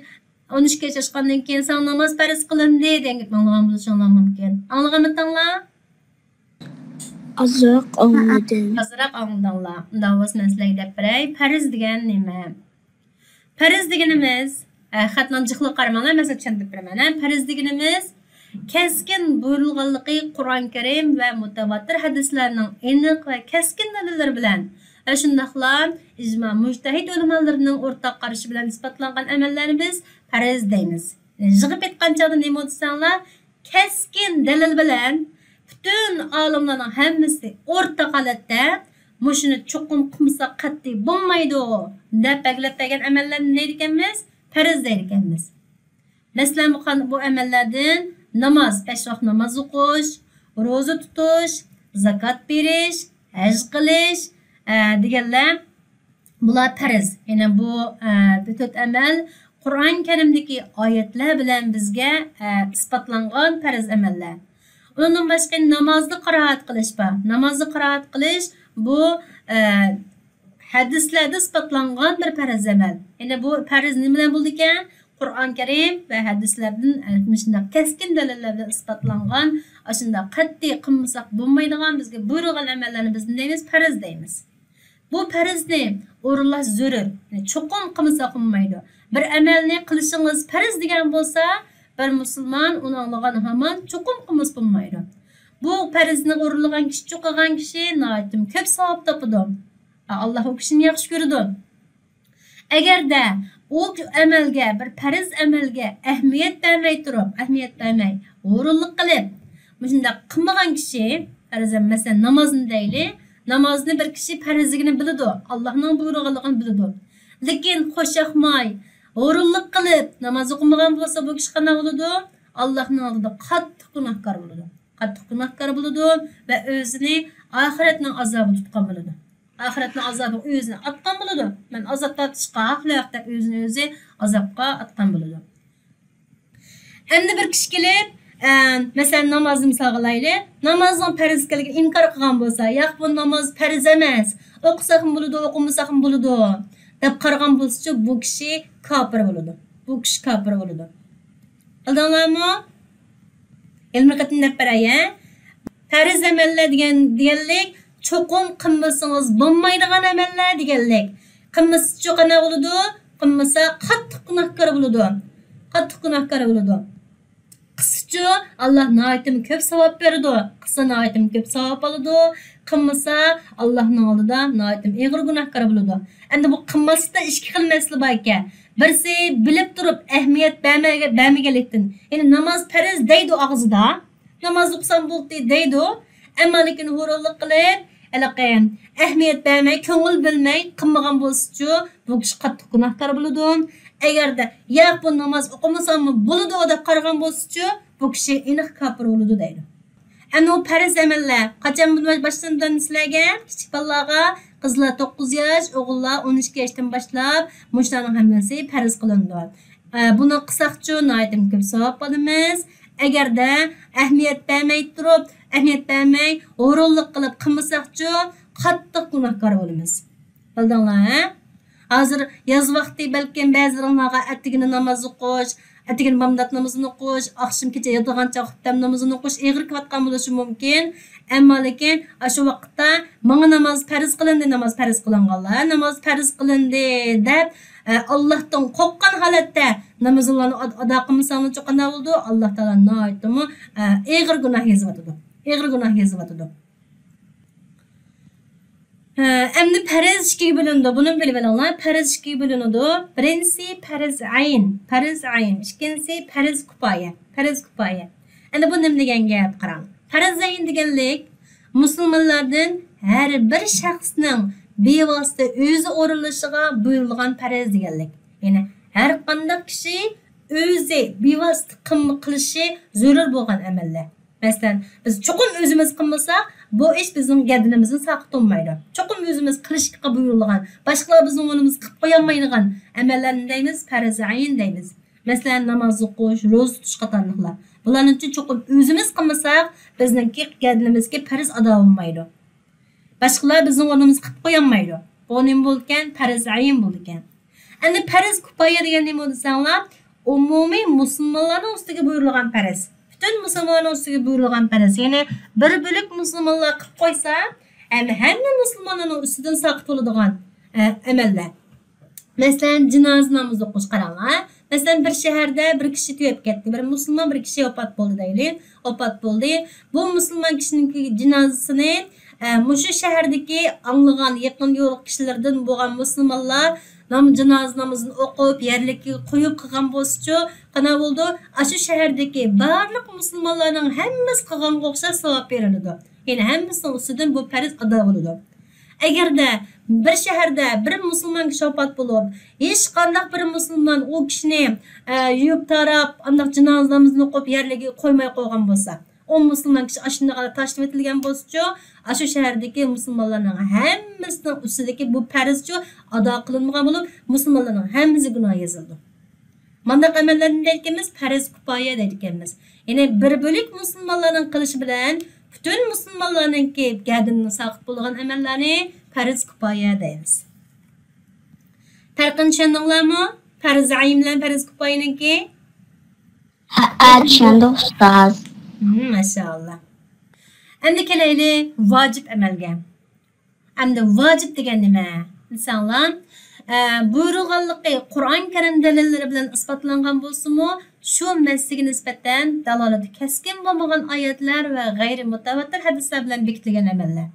ئون ئىككى ياش ئاشقاندىن كېيىن ساڭا ناماز پەرز قىلىندى دېگەن گەپنى ئاڭلىغان بولۇشۇڭلار مۇمكىن. ئاڭلىغانمىتىڭلار؟ ئازراق ئاڭلىدىم. ئازراق ئاڭلىدىڭلار. ئۇنداق بولسا مەن سىلەرگە دەپ بېرەي. پەرز دېگەن نېمە؟ پەرز دېگىنىمىز، ئە، خەتنىڭ جىقلىقىغا قارىماڭلار، مەن سىلەرگە چۈشەندۈرۈپ بېرىمەن. ھە، پەرز دېگىنىمىز كەسكىن بۇيرۇلغانلىقى قۇرئان كەرىم ۋە مۇتەۋاتىر ھەدىسلەرنىڭ ئېنىق ۋە كەسكىن دەلىللىرى بىلەن ۋە شۇنداقلا ئىجما مۇجتەھىد ئۆلىمالىرىنىڭ ئورتاق قارىشى بىلەن ئىسپاتلانغان ئەمەللەرنى بىز پەرز دەيمىز. يىغىپ ئېيتقان چاغدا نېمە دېسەڭلار، كەسكىن دەلىل بىلەن پۈتۈن ئالىملارنىڭ ھەممىسى ئورتاق ھالەتتە مۇشۇنى چوقۇم قىلمىساق قەتئىي بولمايدۇ دەپ بەلگىلەپ بەرگەن ئەمەللەرنى نېمە دەيدىكەنمىز؟ پەرز دەيدىكەنمىز. مەسىلەن، بۇ قان-، بۇ ئەمەللەردىن ناماز، بەش ۋاق ناماز ئوقۇش، روزا تۇتۇش، زاكات بېرىش، ھەج قىلىش، ئە، دېگەنلەر، بۇلار پەرز. يەنى بۇ، ئە، بۇ تۆت ئەمەل قۇرئان كەرىمدىكى ئايەتلەر بىلەن بىزگە، ئە، ئىسپاتلانغان پەرز ئەمەللەر. ئۇنىڭدىن باشقا نامازدا قىرائەت قىلىش بار. نامازدا قىرائەت قىلىش بۇ، ئە، ھەدىسلەردە ئىسپاتلانغان بىر پەرز ئەمەل. يەنى بۇ پەرز نېمە بىلەن بولىدىكەن؟ قۇرئان كەرىم ۋە ھەدىسلەردىن، ئە، مۇشۇنداق كەسكىن دەلىللەر بىلەن ئىسپاتلانغان، ئاشۇنداق قەتئىي قىلمىساق بولمايدىغان، بىزگە بۇيرۇلغان ئەمەللەرنى بىز نېمە دەيمىز؟ پەرز دەيمىز. بۇ پەرزنى ئورۇنلاش زۆرۈر. يەنى چوقۇم قىلمىساق بولمايدۇ. بىر ئەمەلنى قىلىشىڭىز پەرز دېگەن بولسا، بىر مۇسۇلمان ئۇنى ئاڭلىغان ھامان چوقۇم قىلمىسا بولمايدۇ. بۇ پەرزنى ئورۇنلىغان كىشى، قىلغان كىشى ناھايىتى كۆپ ساۋاب تاپىدۇ. ئاللا ئۇ كىشىنى ياخشى كۆرىدۇ. ئەگەردە ئۇ ئەمەلگە، بىر پەرز ئەمەلگە ئەھمىيەت بەرمەي تۇرۇپ، ئەھمىيەت بەرمەي، ھۇرۇنلۇق قىلىپ، مۇشۇنداق قىلمىغان كىشى، پەرز، مەسىلەن، نامازنى دەيلى، نامازنى بىر كىشى پەرزلىكىنى بىلىدۇ، ئاللانىڭ بۇيرۇغانلىقىنى بىلىدۇ. لېكىن خوش ياقماي، ھۇرۇنلۇق قىلىپ ناماز ئوقۇمىغان بولسا، بۇ كىشى قانداق بولىدۇ؟ ئاللانىڭ ئالدىدا قاتتىق گۇناھكار بولىدۇ. قاتتىق گۇناھكار بولىدۇ ۋە ئۆزىنى ئاخىرەتنىڭ ئازابىغا تۇتقان بولىدۇ. ئاخىرەتنىڭ ئازابىغا ئۆزىنى ئاتقان بولىدۇ. مەن ئازاب تارتىشقا ھەقلىق دەپ ئۆزىنى ئۆزى ئازابقا ئاتقان بولىدۇ. ئەمدى بىر كىشى كېلىپ، ئە، مەسىلەن، نامازنى مىسالغا ئالايلى. نامازنىڭ پەرز ئىكەنلىكىنى ئىنكار قىلغان بولسا، ياق، بۇ ناماز پەرز ئەمەس، ئوقۇساقمۇ بولىدۇ، ئوقۇمىساقمۇ بولىدۇ دەپ قارىغان بولسىچۇ، بۇ كىشى كاپىر بولىدۇ. بۇ كىشى كاپىر بولىدۇ. بىلدىڭلارمۇ؟ يەنە بىر قېتىم دەپ بېرەي، ھە؟ پەرز ئەمەللەر دېگەن، دېگەنلىك چوقۇم قىلمىسىڭىز بولمايدىغان ئەمەللەر دېگەنلىك. قىلمىسىچۇ قانداق بولىدۇ؟ قىلمىسا قاتتىق گۇناھكار بولىدۇ. قاتتىق گۇناھكار بولىدۇ. قىلسىچۇ، ئاللا ناھايىتىمۇ كۆپ ساۋاب بېرىدۇ. قىلسا ناھايىتىمۇ كۆپ ساۋاب ئالىدۇ. قىلمىسا ئاللانىڭ ئالدىدا ناھايىتىمۇ ئېغىر گۇناھكار بولىدۇ. ئەمدى بۇ قىلماسلىقتا ئىككى خىل مەسىلە بار ئىكەن. بىرسى بىلىپ تۇرۇپ ئەھمىيەت بەرمەگە-، بەرمىگەنلىكتىن. يەنى ناماز پەرز دەيدۇ ئاغزىدا. ناماز ئوقۇسام بولدى دەيدۇ. ئەمما لېكىن ھۇرۇنلۇق قىلىپ، ھېلىقى ئەھمىيەت بەرمەي، كۆڭۈل بۆلمەي قىلمىغان بولسىچۇ، بۇ كىشى قاتتىق گۇناھكار بولىدۇ. ئەگەردە، ياق، بۇ ناماز ئوقۇمىساممۇ بولىدۇ دەپ قارىغان بولسىچۇ، بۇ كىشى ئېنىق كاپىر بولىدۇ دەيدۇ. ئەمدى ئۇ پەرز ئەمەللەر قاچان باشلىنىدۇ سىلەرگە؟ كىچىك بالىلارغا، قىزلار توققۇز ياش، ئوغۇللار ئون ئىككى ياشتىن باشلاپ مۇشۇلارنىڭ ھەممىسى پەرز قىلىنىدۇ. ئە، بۇنى قىلساقچۇ ناھايىتىمۇ كۆپ ساۋاب ئالىمىز. ئەگەردە ئەھمىيەت بەرمەي تۇرۇپ، ئەھمىيەت بەرمەي ھۇرۇنلۇق قىلىپ قىلمىساقچۇ قاتتىق گۇناھكار بولىمىز. بىلدىڭلار، ھە؟ ھازىر ياز ۋاقتى بەلكىم بەزىلىرىڭلارغا ئەتىگىنى ناماز ئوقۇش، ئەتىگىنى بامدات نامىزىنى ئوقۇش، ئاخشىمى كېچە ياتىدىغان چاغ خۇپتەم نامىزىنى ئوقۇش ئېغىر كېلىۋاتقان بولۇشى مۇمكىن. ئەمما لېكىن ئاشۇ ۋاقىتتا ماڭا ناماز پەرز قىلىندى، ناماز پەرز قىلىنغانلار، ناماز پەرز قىلىندى دەپ، ئە، ئاللاھتىن قورققان ھالەتتە نامىزىڭلارنى ئاد-، ئادا قىلمىساڭلارچۇ قانداق بولىدۇ؟ ئاللاھ تائالا ناھايىتىمۇ، ئە، ئېغىر گۇناھ يېزىۋاتىدۇ. ئېغىر گۇناھ يېزىۋاتىدۇ. ھە، ئەمدى پەرز ئىككىگە بۆلۈنىدۇ. بۇنىمۇ بىلىۋېلىڭلار. پەرز ئىككىگە بۆلۈنىدۇ. بىرىنچىسى پەرز ئەين، پەرز ئەين. ئىككىنچىسى پەرز كۇپايە، پەرز كۇپايە. ئەمدى بۇ نېمە دېگەن گەپ؟ قاراڭ. پەرز ئەين دېگەنلىك مۇسۇلمانلاردىن ھەر بىر شەخسنىڭ بىۋاسىتە ئۆزى ئورۇنلىشىغا بۇيرۇلغان پەرز دېگەنلىك. يەنى ھەر قانداق كىشى ئۆزى بىۋاسىتە قىلما-، قىلىشى زۆرۈر بولغان ئەمەللەر. مەسىلەن، بىز چوقۇم ئۆزىمىز قىلمىساق، بۇ ئىش بىزنىڭ گەدىنىمىزدىن ساقىت بولمايدۇ. چوقۇم ئۆزىمىز قىلىشقا بۇيرۇلغان، باشقىلار بىزنىڭ ئورنىمىزغا قىلىپ قويالمايدىغان ئەمەللەرنى دەيمىز، پەرز ئەين دەيمىز. مەسىلەن، ناماز ئوقۇش، روزا تۇتۇش قاتارلىقلار. بۇلارنىڭ ئۈچۈن چوقۇم ئۆزىمىز قىلمىساق، بىزنىڭكى گەدىنىمىزدىكى پەرز ئادا بولمايدۇ. باشقىلار بىزنىڭ ئورنىمىزغا قىلىپ قويالمايدۇ. بۇ نېمە بولىدىكەن؟ پەرز ئەين بولىدىكەن. ئەمدى پەرز كۇپايە دېگەن نېمە دېسەڭلار، ئومۇمىي مۇسۇلمانلارنىڭ ئۈستىگە بۇيرۇلغان پەرز. پۈتۈن مۇسۇلمانلارنىڭ ئۈستىگە بۇيرۇلغان پەرز. يەنى بىر بۆلەك مۇسۇلمانلار قىلىپ قويسا، ھەم ھەممە مۇسۇلمانلارنىڭ ئۈستىدىن ساقىت بولىدىغان، ئە، ئەمەللەر. مەسىلەن، جىنازا نامىزى ئوقۇش قاراڭلار. مەسىلەن، بىر شەھەردە بىر كىشى تۈگەپ كەتتى. بىر مۇسۇلمان بىر كىشى ۋاپات بولدى دەيلى. ۋاپات بولدى. بۇ مۇسۇلمان كىشىنىڭكى جىنازىسىنى، ئە، مۇشۇ شەھەردىكى ئاڭلىغان يېقىن يورۇق كىشىلىرىدىن بولغان مۇسۇلمانلار نام-، جىنازا نامىزىنى ئوقۇپ، يەرلىككە قويۇپ قىلغان بولسىچۇ، قانداق بولىدۇ؟ ئاشۇ شەھەردىكى بارلىق مۇسۇلمانلارنىڭ ھەممىسى قىلغانغا ئوخشاش ساۋاب بېرىلىدۇ. يەنى ھەممىسىنىڭ ئۈستىدىن بۇ پەرز ئادا بولىدۇ. ئەگەردە بىر شەھەردە بىر مۇسۇلمان كىشى ۋاپات بولۇپ، ھېچقانداق بىر مۇسۇلمان ئۇ كىشىنى، ئە، يۇيۇپ تاراپ، ئانداق جىنازا نامىزىنى ئوقۇپ، يەرلىكىگە قويماي قويغان بولسا، ئون مۇسۇلمان كىشى ئاشۇنداق تاشلىۋېتىلگەن بولسىچۇ، ئاشۇ شەھەردىكى مۇسۇلمانلارنىڭ ھەممىسىنىڭ ئۈستىدىكى بۇ پەرزچۇ ئادا قىلىنمىغان بولۇپ، مۇسۇلمانلارنىڭ ھەممىسىگە گۇناھ يېزىلىدۇ. مانداق ئەمەللەرنى دەيدىكەنمىز، پەرز كۇپايە دەيدىكەنمىز. يەنى بىر بۆلەك مۇسۇلمانلارنىڭ قىلىشى بىلەن پۈتۈن مۇسۇلمانلارنىڭكى گەدىنىدىن ساقىت بولىدىغان ئەمەللەرنى پەرز كۇپايە دەيمىز. پەرقىنى چۈشەندىڭلارمۇ؟ پەرز ئەين بىلەن پەرز كۇپايەنىڭكى؟ ھەئە، چۈشەندۇق، ئۇستاز. ھىم، ماشائاللا. ئەمدى كېلەيلى ۋاجىپ ئەمەلگە. ئەمدى ۋاجىپ دېگەن نېمە دېسەڭلار، ئە، بۇيرۇلغانلىقى قۇرئان كەرىم دەلىللىرى بىلەن ئىسپاتلانغان بولسىمۇ، شۇ مەسىلىگە نىسبەتەن دالالىتى كەسكىن بولمىغان ئايەتلەر ۋە غەيرىي مۇتەۋاتىر ھەدىسلەر بىلەن بېكىتىلگەن ئەمەللەر.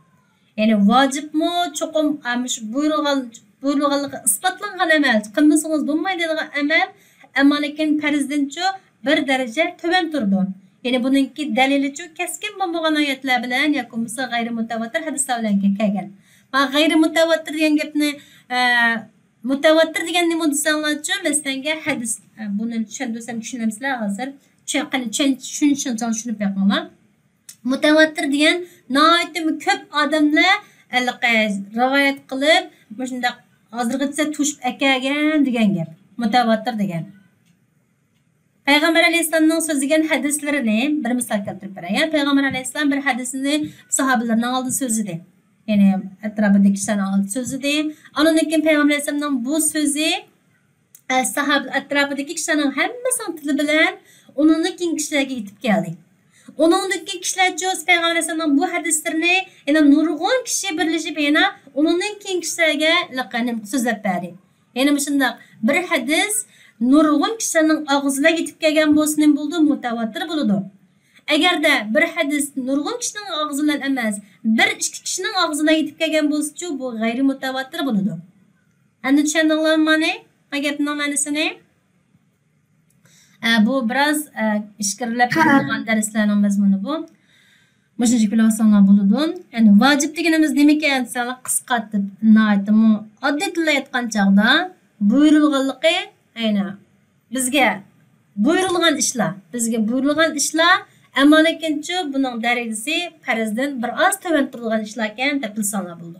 يەنى ۋاجىپمۇ چوقۇم، ئە، مۇشۇ بۇيرۇلغان، بۇيرۇلغانلىقى ئىسپاتلانغان ئەمەل، قىلمىسىڭىز بولمايدىغان ئەمەل، ئەمما لېكىن پەرزدىنچۇ بىر دەرىجە تۆۋەن تۇرىدۇ. يەنى بۇنىڭكى دەلىلىچۇ كەسكىن بولمىغان ئايەتلەر بىلەن ياكى بولمىسا غەيرىي مۇتەۋاتىر ھەدىسلەر بىلەن كەلگەن. مانا غەيرىي مۇتەۋاتىر دېگەن گەپنى، ئە، مۇتەۋاتىر دېگەن نېمە دېسەڭلارچۇ، مەسىلەنگە ھەدىس، ئە، بۇنى چۈشەندۈرسەم چۈشىنەمسىلەر ھازىر؟ چۈشەن-، قېنى چۈشەن-، چۈشىنىشىڭلارنى چۈشىنىپ بېقىڭلار. مۇتەۋاتىر دېگەن ناھايىتىمۇ كۆپ ئادەملەر ھېلىقى رىۋايەت قىلىپ، مۇشۇنداق ھازىرغىچە توشۇپ ئەكەلگەن دېگەن گەپ. مۇتەۋاتىر دېگەن. پەيغەمبەر ئەلەيھىسسالامنىڭ سۆزلىگەن ھەدىسلىرىنى بىر مىسال كەلتۈرۈپ بېرەي. يەنى پەيغەمبەر ئەلەيھىسسالام بىر ھەدىسنى ساھابىلەرنىڭ ئالدىدا سۆزلىدى. يەنى ئەتراپىدىكى كىشىلەرنىڭ ئالدىدا سۆزلىدى. ئاندىن كېيىن پەيغەمبەر ئەلەيھىسسالامنىڭ بۇ سۆزى، ئە، ساھابە ئەتراپىدىكى كىشىلەرنىڭ ھەممىسىنىڭ تىلى بىلەن ئۇنىڭدىن كېيىنكى كىشىلەرگە يېتىپ كەلدى. ئۇنىڭدىن كېيىن كىشىلەرچۇ پەيغەمبەر ئەلەيھىسسالامنىڭ بۇ ھەدىسلىرىنى يەنە نۇرغۇن كىشى بىرلىشىپ يەنە ئۇنىڭدىن كېيىنكى كىشىلەرگە لەقەنىم سۆزلەپ بەردى. يەنە مۇشۇنداق بىر ھەدىس نۇرغۇن كىشىلەرنىڭ ئاغزىغا يېتىپ كەلگەن بولسا نېمە بولىدۇ؟ مۇتەۋاتىر بولىدۇ. ئەگەردە بىر ھەدىس نۇرغۇن كىشىنىڭ ئاغزى بىلەن ئەمەس، بىر ئىككى كىشىنىڭ ئاغزىغا يېتىپ كەلگەن بولسىچۇ، بۇ غەيرىي مۇتەۋاتىر بولىدۇ. ئەمدى چۈشەندىڭلارمۇ مانا ما گەپنىڭ مەنىسىنى؟ ئە، بۇ بىراز، ئە، ئىچكىرىلەپ كېتىدىغان دەرسلەرنىڭ مەزمۇنى بۇ. مۇشۇنچىلىك بىلىۋالساڭلار بولىدۇ. يەنى ۋاجىپ دېگىنىمىز نېمىكەن دېسەڭلار، قىسقارتىپ، ناھايىتىمۇ ئاددىي تىلدا ئېيتقان چاغدا بۇيرۇلغانلىقى، ئەينى بىزگە بۇيرۇلغان ئىشلار، بىزگە بۇيرۇلغان ئىشلار، ئەمما لېكىنچۇ بۇنىڭ دەرىجىسى پەرزدىن بىر ئاز تۆۋەن تۇرىدىغان ئىشلاركەن دەپ بىلسەڭلار بولىدۇ.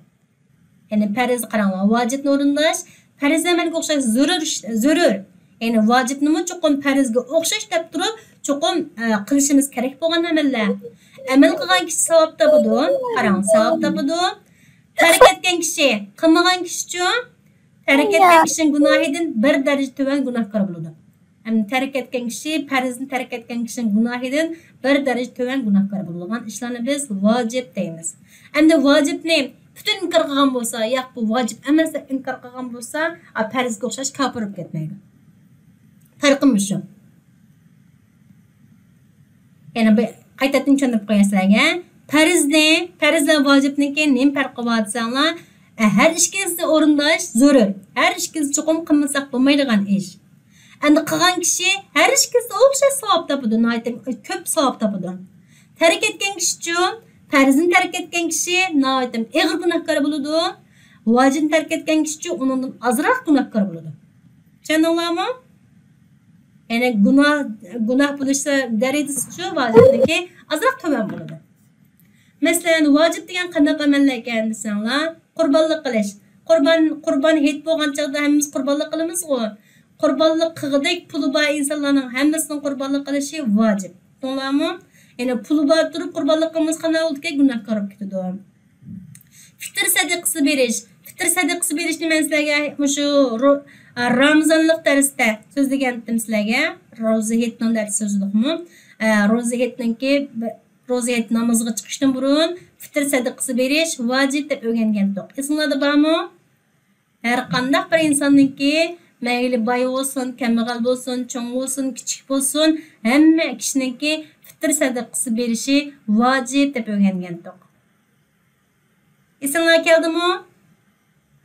يەنى پەرز قاراڭلار، ۋاجىپنى ئورۇنداش پەرز ئەمەلگە ئوخشاش زۆرۈر، زۆرۈر. يەنى ۋاجىپنىمۇ چوقۇم پەرزگە ئوخشاش دەپ تۇرۇپ، چوقۇم، ئە، قىلىشىمىز كېرەك بولغان ئەمەللەر. ئەمەل قىلغان كىشى ساۋاب تاپىدۇ، قاراڭ، ساۋاب تاپىدۇ. تەرك ئەتكەن كىشى، قىلمىغان كىشىچۇ؟ تەرك ئەتكەن كىشىنىڭ گۇناھىدىن بىر دەرىجە تۆۋەن گۇناھكار بولىدۇ. ئەمدى تەرك ئەتكەن كىشى، پەرزنى تەرك ئەتكەن كىشىنىڭ گۇناھىدىن بىر دەرىجە تۆۋەن گۇناھكار بولىدىغان ئىشلارنى بىز ۋاجىپ دەيمىز. ئەمدى ۋاجىپنى پۈتۈن ئىنكار قىلغان بولسا، ياق، بۇ ۋاجىپ ئەمەس دەپ ئىنكار قىلغان بولسا، ئا، پەرزگە ئوخشاش كاپىر بولۇپ كەتمەيدۇ. پەرقى مۇشۇ. يەنە بىر قايتىدىن چۈشەندۈرۈپ قوياي سىلەرگە. پەرزنى، پەرز بىلەن ۋاجىپنىڭكى نېمە پەرقى بار دېسەڭلار، ئە، ھەر ئىككىسىنى ئورۇنداش زۆرۈر. ھەر ئىككىسىنى چوقۇم قىلمىساق بولمايدىغان ئىش. ئەمدى قىلغان كىشى ھەر ئىككىسىنى ئوخشاش ساۋاب تاپىدۇ، ناھايىتى كۆپ ساۋاب تاپىدۇ. تەرك ئەتكەن كىشىچۇ، پەرزنى تەرك ئەتكەن كىشى ناھايىتى ئېغىر گۇناھكار بولىدۇ. ۋاجىپنى تەرك ئەتكەن كىشىچۇ ئۇنىڭدىن ئازراق گۇناھكار بولىدۇ. چۈشەندىڭلارمۇ؟ يەنى گۇناھ، گۇناھ بولۇش دەرىجىسىچۇ ۋاجىپنىڭكى ئازراق تۆۋەن بولىدۇ. مەسىلەن، ۋاجىپ دېگەن قانداق ئەمەللەركەن دېسەڭلار، قۇربانلىق قىلىش. قۇربان، قۇربان ھېيت بولغان چاغدا ھەممىمىز قۇربانلىق قىلىمىزغۇ. قۇربانلىق قىلغۇدەك پۇلى بار ئىنسانلارنىڭ ھەممىسىنىڭ قۇربانلىق قىلىشى ۋاجىپ. دېدىڭلارمۇ؟ يەنى پۇلى بار تۇرۇپ قۇربانلىق قىلمىسا قانداق بولىدىكەن؟ گۇناھكار بولۇپ كېتىدۇ. پىتىر سەدىقىسى بېرىش. پىتىر سەدىقىسى بېرىشنى مەن سىلەرگە مۇشۇ رو-، ئا، رامىزانلىق دەرستە سۆزلىگەنتىم سىلەرگە. روزا ھېيتنىڭ دەرسى سۆزلىدۇقمۇ؟ ئا، روزا ھېيتنىڭكى، روزا ھېيت نامىزىغا چىقىشتىن بۇرۇن پىتىر سەدىقىسى بېرىش ۋاجىپ دەپ ئۆگەنگەنتۇق. ئېسىڭلاردا بارمۇ؟ ھەر قانداق بىر ئىنساننىڭكى، مەيلى باي بولسۇن، كەمبەغەل بولسۇن، چوڭ بولسۇن، كىچىك بولسۇن، ھەممە كىشىنىڭكى پىتىر سەدىقىسى بېرىشى ۋاجىپ دەپ ئۆگەنگەنتۇق. ئېسىڭلارغا كەلدىمۇ؟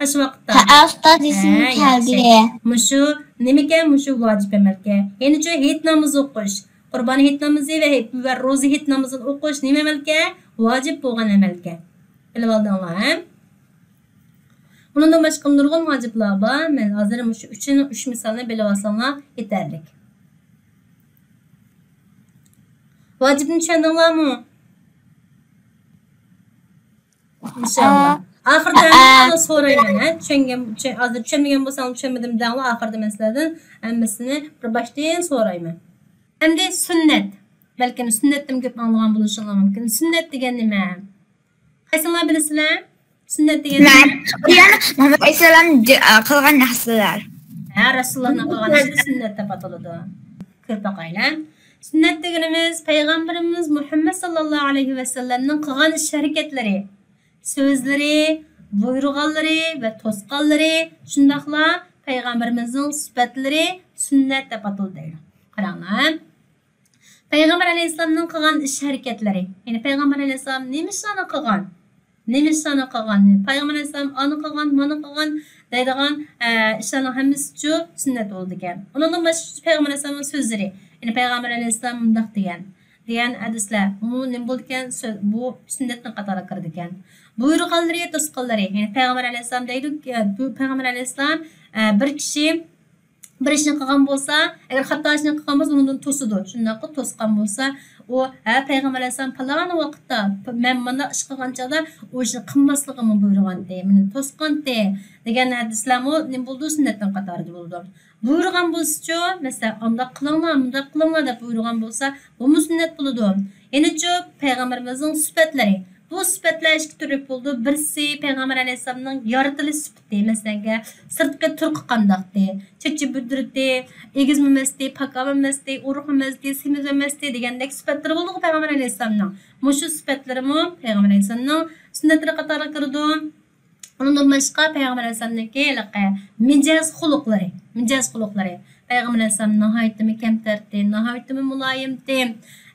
ئاشۇ ۋاقىتتا. ھە، ئۇستاز، ئېسىمگە كەلدى. مۇشۇ نېمىكەن؟ مۇشۇ ۋاجىپ ئەمەلكەن. يەنىچۇ ھېيت نامىزى ئوقۇش، قۇربان ھېيت نامىزى ۋە، ۋە روزا ھېيت نامىزىنى ئوقۇش نېمە ئەمەلكەن؟ ۋاجىپ بولغان ئەمەلكەن. بىلىۋالدىڭلار، ھە؟ ئۇنىڭدىن باشقا نۇرغۇن ۋاجىپلار بار. مەن ھازىر مۇشۇ ئۈچىنى، ئۈچ مىسالنى بىلىۋالساڭلار يېتەرلىك. ۋاجىپنى چۈشەندىڭلارمۇ؟ ئىنشاللا. ئاخىردا ھەممىڭلارنى سورايمەن، ھە؟ چۈشەنگەن، چۈشەن-، ھازىر چۈشەنمىگەن بولساڭلار چۈشەنمىدىم دەڭلار، ئاخىردا مەن سىلەردىن ھەممىسىنى بىر باشتىن سورايمەن. ئەمدى سۈننەت. بەلكىم سۈننەتتىن كۆپ ئاڭلىغان بولۇشۇڭلار مۇمكىن. سۈننەت دېگەن نېمە؟ قايسىڭلار بىلىسىلەر؟ سۈننەت دېگەن نېمە؟ مۇھەممەد ئەلەيھىسسالام قىلغان نەرسىلەر. ھە، رەسۇلۇللانىڭ قىلغان ئىشىنى سۈننەت دەپ ئاتىلىدۇ. كۆرۈپ باقايلى. سۈننەت دېگىنىمىز پەيغەمبىرىمىز مۇھەممەد ساللاللاھۇ ئەلەيھى ۋەسەللەمنىڭ قىلغان ئىش ھەرىكەتلىرى، سۆزلىرى، بۇيرۇغانلىرى ۋە توسقانلىرى، شۇنداقلا پەيغەمبىرىمىزنىڭ سۈپەتلىرى سۈننەت دەپ ئاتىلىدۇ دەيدۇ. قاراڭلار. پەيغەمبەر ئەلەيھىسسالامنىڭ قىلغان ئىش ھەرىكەتلىرى. يەنى پەيغەمبەر ئەلەيھىسسالام نېمە ئىشلارنى قىلغان؟ نېمە ئىشلارنى قىلغان؟ پەيغەمبەر ئەلەيھىسسالام ئانى قىلغان، مانى قىلغان دەيدىغان، ئە، ئىشلارنىڭ ھەممىسىچۇ سۈننەت بولىدىكەن. ئۇنىڭدىن باشقا پەيغەمبەر ئەلەيھىسسالامنىڭ سۆزلىرى. يەنى پەيغەمبەر ئەلەيھىسسالام مۇنداق دېگەن، دېگەن ھەدىسلەر. ئۇ نېمە بولىدىكەن؟ سۆ-، بۇ سۈننەتنىڭ قاتارىغا كىرىدىكەن. بۇيرۇغانلىرى، توسقانلىرى. يەنى پەيغەمبەر ئەلەيھىسسالام دەيدۇ، ئە، بۇ پەيغەمبەر ئەلەيھىسسالام، ئە، بىر كىشى بىر ئىشنى قىلغان بولسا، ئەگەر خاتا ئىشنى قىلغان بولسا، ئۇنىڭدىن توسىدۇ. شۇنداققۇ توسقان بولسا، ئۇ، ھە، پەيغەمبەر ئەلەيھىسسالام پالان ۋاقىتتا مەن مانداق ئىش قىلغان چاغدا ئۇ ئىشنى قىلماسلىقىمنى بۇيرۇغانتى، مېنى توسقانتى دېگەن ھەدىسلەرمۇ نېمە بولىدۇ؟ سۈننەتنىڭ قاتارىدا بولىدۇ. بۇيرۇغان بولسىچۇ، مەسىلەن، ئانداق قىلىڭلار، مۇنداق قىلىڭلار دەپ بۇيرۇغان بولسا، بۇمۇ سۈننەت بولىدۇ. يەنىچۇ، پەيغەمبىرىمىزنىڭ سۈپەتلىرى. بۇ سۈپەتلەر ئىككى تۈرلۈك بولىدۇ. بىرسى پەيغەمبەر ئەلەيھىسسالامنىڭ يارىتىلىش سۈپىتى، مەسىلەن، سىرتقى تۇرقى قانداقتى، چېچى بۈدرىتى، ئېگىزمۇ ئەمەستى، پاكامۇ ئەمەستى، ئورۇقمۇ ئەمەستى، سېمىزمۇ ئەمەستى دېگەندەك سۈپەتلىرى بولىدۇغۇ پەيغەمبەر ئەلەيھىسسالامنىڭ. مۇشۇ سۈپەتلىرىمۇ پەيغەمبەر ئەلەيھىسسالامنىڭ سۈننەتلىرى قاتارىغا كىرىدۇ. ئۇنىڭدىن باشقا پەيغەمبەر ئەلەيھىسسالامنىڭكى ھېلىقى مىجەز خۇلقلىرى، مىجەز خۇلقلىرى. پەيغەمبەر ئەلەيھىسسالام ناھايىتىمۇ كەمتەرتتى، ناھايىتىمۇ مۇلايىمتى،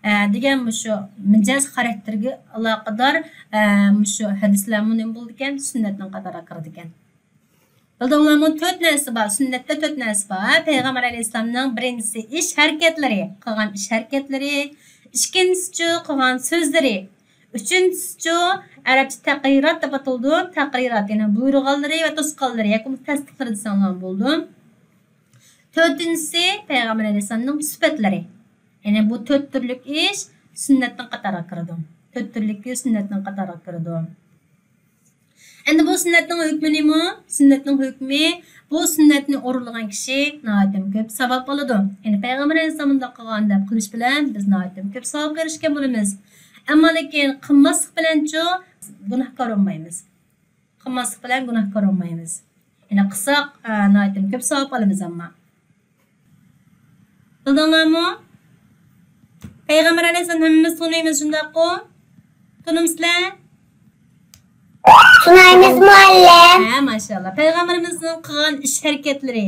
ئە، دېگەن مۇشۇ مىجەز خاراكتېرگە ئالاقىدار، ئە، مۇشۇ ھەدىسلەرمۇ نېمە بولىدىكەن؟ سۈننەتنىڭ قاتارىغا كىرىدىكەن. بىلدىڭلارمۇ؟ تۆت نەرسە بار. سۈننەتتە تۆت نەرسە بار. پەيغەمبەر ئەلەيھىسسالامنىڭ بىرىنچىسى ئىش ھەرىكەتلىرى، قىلغان ئىش ھەرىكەتلىرى. ئىككىنچىسىچۇ، قىلغان سۆزلىرى. ئۈچىنچىسىچۇ، ئەرەبچە تەقرىرات دەپ ئاتىلىدۇ. تەقرىرات، يەنى بۇيرۇغانلىرى ۋە توسقانلىرى ياكى بولمىسا تەستىقلىرى دېسەڭلارمۇ بولىدۇ. تۆتىنچىسى، پەيغەمبەر ئەلەيھىسسالامنىڭ سۈپەتلىرى. يەنى بۇ تۆت تۈرلۈك ئىش سۈننەتنىڭ قاتارىغا كىرىدۇ. تۆت تۈرلۈك ئىش سۈننەتنىڭ قاتارىغا كىرىدۇ. ئەمدى بۇ سۈننەتنىڭ ھۆكمى نېمە؟ سۈننەتنىڭ ھۆكمى، بۇ سۈننەتنى ئورۇنلىغان كىشى ناھايىتىمۇ كۆپ ساۋاب ئالىدۇ. يەنى پەيغەمبەر ئەلەيھىسسالام مۇنداق قىلغان دەپ قىلىش بىلەن بىز ناھايىتىمۇ كۆپ ساۋابقا ئېرىشكەن بولىمىز. ئەمما لېكىن قىلماسلىق بىلەنچۇ گۇناھكار بولمايمىز. قىلماسلىق بىلەن گۇناھكار بولمايمىز. يەنى قىلساق، ئە، ناھايىتىمۇ كۆپ ساۋاب ئالىمىز ئەمما. بىلدىڭلارمۇ؟ پەيغەمبەر ئەلەيھىسسالام ھەممىمىز تونۇيمىز، شۇنداققۇ؟ تونۇمسىلەر؟ تونۇيمىز، مۇئەللىم. ھە، ماشائاللا. پەيغەمبىرىمىزنىڭ قىلغان ئىش ھەرىكەتلىرى،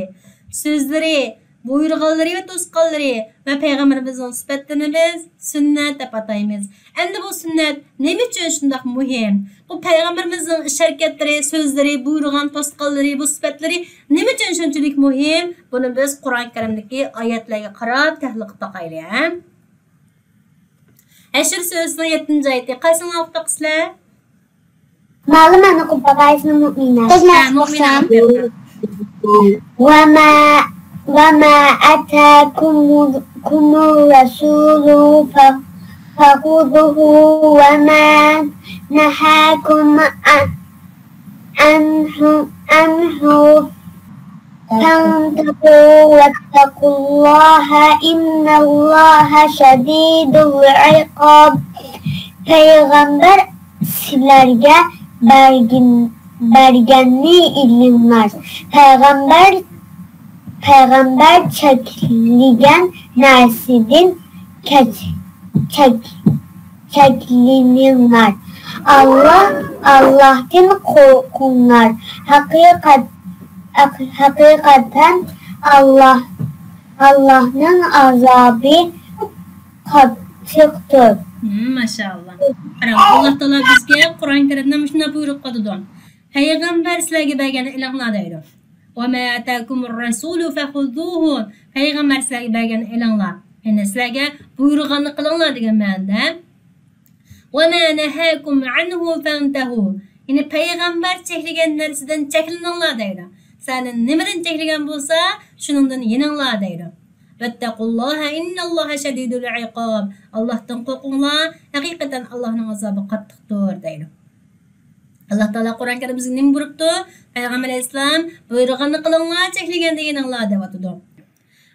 سۆزلىرى، بۇيرۇغانلىرى ۋە توسقانلىرى ۋە پەيغەمبىرىمىزنىڭ سۈپەتلىرىنى بىز سۈننەت دەپ ئاتايمىز. ئەمدى بۇ سۈننەت نېمە ئۈچۈن شۇنداق مۇھىم؟ بۇ پەيغەمبىرىمىزنىڭ ئىش ھەرىكەتلىرى، سۆزلىرى، بۇيرۇغان توسقانلىرى، بۇ سۈپەتلىرى نېمە ئۈچۈن شۇنچىلىك مۇھىم؟ بۇنى بىز قۇرئان كەرىمدىكى ئايەتلەرگە قاراپ تەھلىل قىلىپ باقايلى، ھە؟ ھەشر سۈرىسىنىڭ يەتتىنچى ئايىتى. قايسىنى ئوقۇپ بېقىسىلەر؟ مەلۇم ئەن ئوقۇپ باقايسىلەر، مۇئمىنە. ھە، مۇئمىنە ئوقۇپ بېقىڭ. وما وما آتاكم الرسول ف- فخذوه وما نهاكم ع- عنه عنه فانتهوا واتقوا الله إن الله شديد العقاب. پەيغەمبەر سىلەرگە بەرگىن بەرگەننى ئېلىڭلار. پەيغەمبەر پەيغەمبەر چەكلىگەن نەرسىدىن چەك چەك چەكلىنىڭلار. ئاللا ئاللاھتىن قورقۇڭلار. ھەقىقەت ھەقىقەتەن ئاللا ئاللاھنىڭ ئازابى قاتتىقتۇر. ماشائاللا. قاراڭ، ئاللا تائالا بىزگە قۇرئان كەرىمدە مۇشۇنداق بۇيرۇق قىلىدۇ. پەيغەمبەر سىلەرگە بەرگەننى ئېلىڭلار دەيدۇ. وما آتاكم الرسول فخذوه. پەيغەمبەر سىلەرگە بەرگەننى ئېلىڭلار. يەنى سىلەرگە بۇيرۇغاننى قىلىڭلار دېگەن مەنىدە. وما نهاكم عنه فانتهوا. يەنى پەيغەمبەر چەكلىگەن نەرسىدىن چەكلىنىڭلار دەيدۇ. سەندىن نېمىدىن چەكلىگەن بولسا، شۇنىڭدىن يېنىڭلار دەيدۇ. واتقوا الله إن الله شديد العقاب. ئاللاھتىن قورقۇڭلار، ھەقىقەتەن ئاللاھنىڭ ئازابى قاتتىقتۇر دەيدۇ. ئاللا تائالا قۇرئان كەرىمدە بىزگە نېمە بۇيرۇپتۇ؟ پەيغەمبەر ئەلەيھىسسالام بۇيرۇغاننى قىلىڭلار، چەكلىگەندىن يېنىڭلار دەۋاتىدۇ.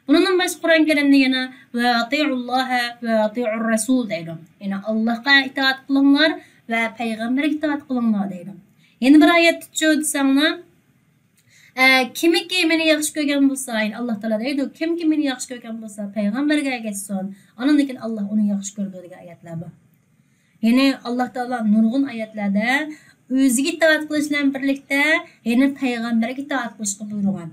بۇنىڭدىن باشقا قۇرئان كەرىمدە يەنە وأطيعوا الله وأطيعوا الرسول دەيدۇ. يەنى ئاللاھقا ئىتائەت قىلىڭلار ۋە پەيغەمبەرگە ئىتائەت قىلىڭلار دەيدۇ. يەنە بىر ئايەتتىچۇ دېسەڭلار، ئە، كىمكى مېنى ياخشى كۆرگەن بولسا، يەنى ئاللا تائالا دەيدۇ، كىمكى مېنى ياخشى كۆرگەن بولسا، پەيغەمبەرگە ئەگەشسۇن، ئاندىن كېيىن ئاللا ئۇنى ياخشى كۆرىدۇ دېگەن ئايەتلەر بار. يەنى ئاللا تائالا نۇرغۇن ئايەتلەردە ئۆزىگە ئىتائەت قىلىش بىلەن بىرلىكتە يەنە پەيغەمبەرگە ئىتائەت قىلىشقا بۇيرۇغان.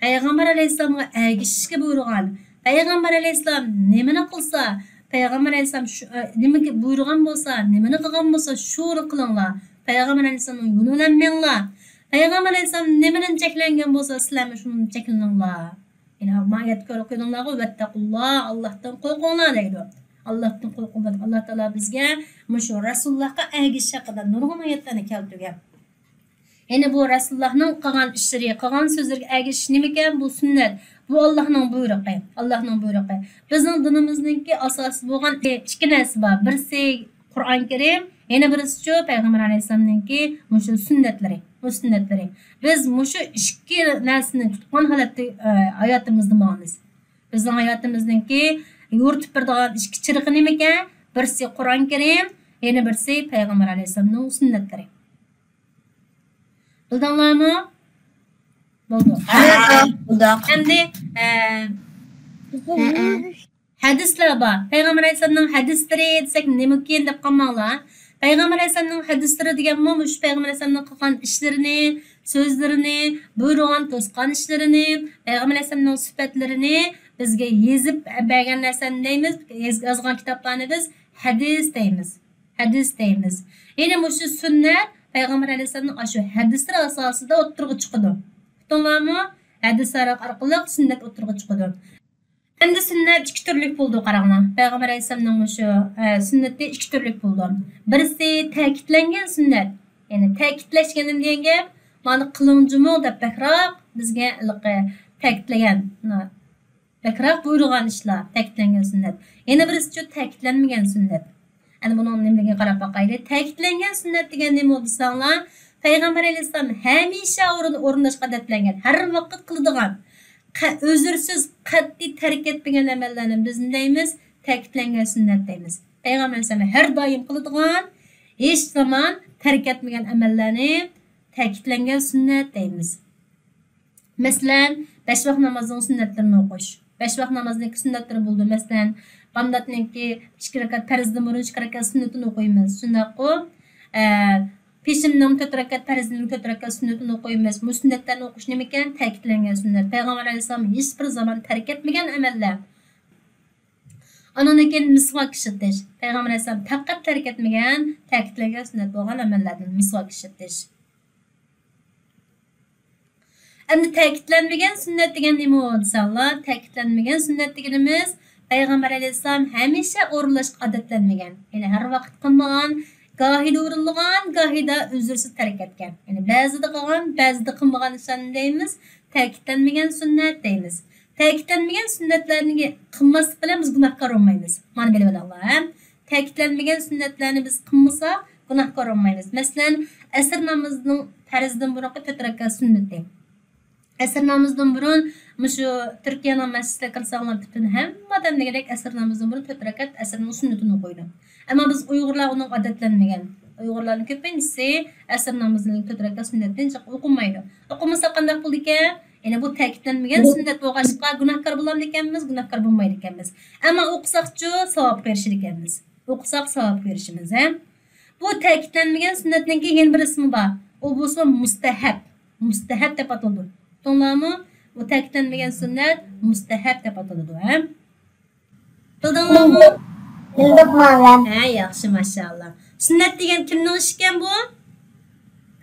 پەيغەمبەر ئەلەيھىسسالامغا ئەگىشىشكە بۇيرۇغان. پەيغەمبەر ئەلەيھىسسالام نېمىنى قىلسا، پەيغەمبەر ئەلەيھىسسالام شۇ، ئە، نېمىگە بۇيرۇغان بولسا، نېمىنى قىلغان بولسا، شۇنى قىلىڭلار. پەيغەمبەر ئەلەيھىسسالامنىڭ يولى بىلەن مېڭىڭلار. پەيغەمبەر ئەلەيھىسسالام نېمىدىن چەكلەنگەن بولسا، سىلەرمۇ شۇنىڭدىن چەكلىنىڭلار. يەنى ما ئايەتكە كۆرە قويدۇڭلارغۇ، ۋەتتەقۇللا، ئاللاھتىن قورقۇڭلار دەيدۇ. ئاللاھتىن قورقۇڭلار دەپ ئاللا تائالا بىزگە مۇشۇ رەسۇلۇللاھقا ئەگىشىش ھەققىدە نۇرغۇن ئايەتلەرنى كەلتۈرگەن. يەنى بۇ رەسۇلۇللاھنىڭ قىلغان ئىشلىرى، قىلغان سۆزلىرىگە ئەگىشىش نېمىكەن؟ بۇ سۈننەت. بۇ ئاللاھنىڭ بۇيرۇقى. ئاللاھنىڭ بۇيرۇقى. بىزنىڭ دىنىمىزنىڭكى ئاساسى بولغان ئىككى نەرسە بار. بىرسى قۇرئان كەرىم، يەنە بىرسىچۇ پەيغەمبەر ئەلەيھىسسالامنىڭكى مۇشۇ سۈننەتلىرى، بۇ سۈننەتلىرى. بىز مۇشۇ ئىككى نەرسىنى تۇتقان ھالەتتە، ئە، ھاياتىمىزدا ماڭىمىز. بىزنىڭ ھاياتىمىزنىڭكى يورۇتۇپ بېرىدىغان ئىككى چىرىغى نېمىكەن؟ بىرسى قۇرئان كەرىم، يەنە بىرسى پەيغەمبەر ئەلەيھىسسالامنىڭ سۈننەتلىرى. بىلدىڭلارمۇ؟ بولدى. ھە، بولدۇق. ئەمدى، ئە، ھەدىسلەر بار. پەيغەمبەر ئەلەيھىسسالامنىڭ ھەدىسلىرى دېسەك نېمىكىن دەپ قالماڭلار. پەيغەمبەر ئەلەيھىسسالامنىڭ ھەدىسلىرى دېگەنمۇ مۇشۇ پەيغەمبەر ئەلەيھىسسالامنىڭ قىلغان ئىشلىرىنى، سۆزلىرىنى، بۇيرۇغان، توسقان ئىشلىرىنى، پەيغەمبەر ئەلەيھىسسالامنىڭ سۈپەتلىرىنى بىزگە يېزىپ بەرگەن نەرسىنى دەيمىز. يېز-، يازغان كىتابلارنى بىز ھەدىس دەيمىز. ھەدىس دەيمىز. يەنى مۇشۇ سۈننەت پەيغەمبەر ئەلەيھىسسالامنىڭ ئاشۇ ھەدىسلىرى ئاساسىدا ئوتتۇرىغا چىقىدۇ. ئۇقتۇڭلارمۇ؟ ھەدىس ئارقىلىق سۈننەت ئوتتۇرىغا چىقىدۇ. ئەمدى سۈننەت ئىككى تۈرلۈك بولىدۇ، قاراڭلار. پەيغەمبەر ئەلەيھىسسالامنىڭ مۇشۇ، ئە، سۈننىتى ئىككى تۈرلۈك بولىدۇ. بىرسى تەكىتلەنگەن سۈننەت. يەنى تەكىتلەش دېگىنىم دېگەن گەپ، مانا قىلىڭ جۇمۇ دەپ بەكراق بىزگە ھېلىقى تەكىتلىگەن، بەكراق بۇيرۇغان ئىشلار، تەكىتلەنگەن سۈننەت. يەنە بىرسىچۇ تەكىتلەنمىگەن سۈننەت. ئەنە بۇنىڭ نېمىلىكىنى قاراپ باقايلى. تەكىتلەنگەن سۈننەت دېگەن نېمە دېسەڭلار، پەيغەمبەر ئەلەيھىسسالام ھەمىشە ئورۇن-، ئورۇنداشقا ئادەتلەنگەن، ھەر ۋاقىت قىلىدىغان، قە-، ئۆزرىسىز قەتئىي تەرك ئەتمىگەن ئەمەللەرنى بىز نېمە دەيمىز؟ تەكىتلەنگەن سۈننەت دەيمىز. پەيغەمبەر ئەلەيھىسسالام ھەر دائىم قىلىدىغان، ھېچ زامان تەرك ئەتمىگەن ئەمەللەرنى تەكىتلەنگەن سۈننەت دەيمىز. مەسىلەن، بەش ۋاق نامازنىڭ سۈننەتلىرىنى ئوقۇش. بەش ۋاق نامازنىڭكى سۈننەتلىرى بولىدۇ. مەسىلەن، بامداتنىڭكى ئىككى رەكەت پەرزدىن بۇرۇن ئىككى رەكەت سۈننىتىنى ئوقۇيمىز. شۇنداققۇ، ئە، پېشىننىڭ تۆت رەكەت پەرزىنىڭ تۆت رەكەت سۈننىتىنى ئوقۇيمىز. بۇ سۈننەتلەرنى ئوقۇش نېمىكەن؟ تەكىتلەنگەن سۈننەت. پەيغەمبەر ئەلەيھىسسالام ھېچبىر زامان تەرك ئەتمىگەن ئەمەللەر. ئانىڭدىن كېيىن مىسۋاك ئىشلىتىش. پەيغەمبەر ئەلەيھىسسالام پەقەت تەرك ئەتمىگەن، تەكىتلەنگەن سۈننەت بولغان ئەمەللەردىن مىسۋاك ئىشلىتىش. ئەمدى تەكىتلەنمىگەن سۈننەت دېگەن نېمە دېسەڭلار، تەكىتلەنمىگەن سۈننەت دېگىنىمىز پەيغەمبەر ئەلەيھىسسالام ھەمىشە ئورۇنلاشقا ئادەتلەنمىگەن، يەنى ھەر ۋاقىت قىلمىغان، گاھىدا ئورۇنلىغان، گاھىدا ئۆزرىسىز تەرك ئەتكەن. يەنى بەزىدە قىلغان، بەزىدە قىلمىغان ئىشلارنى دەيمىز، تەكىتلەنمىگەن سۈننەت دەيمىز. تەكىتلەنمىگەن سۈننەتلەرنى قىلماسلىق بىلەن بىز گۇناھكار بولمايمىز. مانا بىلىۋېلىڭلار، ھە؟ تەكىتلەنمىگەن سۈننەتلەرنى بىز قىلمىساق، گۇناھكار بولمايمىز. مەسىلەن، ئەسىر نامىزىنىڭ پەرزدىن بۇرۇنقى تۆت رەكەت سۈننىتى. ئەسىر نامىزىدىن بۇرۇن مۇشۇ تۈركىيەنىڭ مەسچىتىگە كىرسەڭلار، پۈتۈن ھەممە ئادەم دېگۈدەك ئەسىر نامىزىدىن بۇرۇن تۆت رەكەت ئەسىرنىڭ سۈننىتىنى ئوقۇيدۇ. ئەمما بىز ئۇيغۇرلار ئۇنىڭغا ئادەتلەنمىگەن. ئۇيغۇرلارنىڭ كۆپىنچىسى ئەسىر نامىزىنىڭ تۆت رەكەت سۈننەتتىن جىق ئوقۇمايدۇ. ئوقۇمىسا قانداق بولىدىكەن؟ يەنى بۇ تەكىتلەنمىگەن سۈننەت بولغاچقا، گۇناھكار بولامدىكەنمىز؟ گۇناھكار بولمايدىكەنمىز. ئەمما ئوقۇساقچۇ، ساۋابقا ئېرىشىدىكەنمىز. ئوقۇساق ساۋابقا ئېرىشىمىز، ھە؟ بۇ تەكىتلەنمىگەن سۈننەتنىڭكى يەنە بىر ئىسمى بار. ئۇ بولسا مۇستەھەب. مۇستەھەب دەپ ئاتىلىدۇ. ئۇقتۇڭلارمۇ؟ بۇ تەكىتلەنمىگەن سۈننەت مۇستەھەب دەپ ئاتىلىدۇ، ھە؟ بىلدىڭلارمۇ؟ بىلدۇق، مۇئەللىم. ھە، ياخشى، ماشائاللا. سۈننەت دېگەن كىمنىڭ ئىشىكەن بۇ؟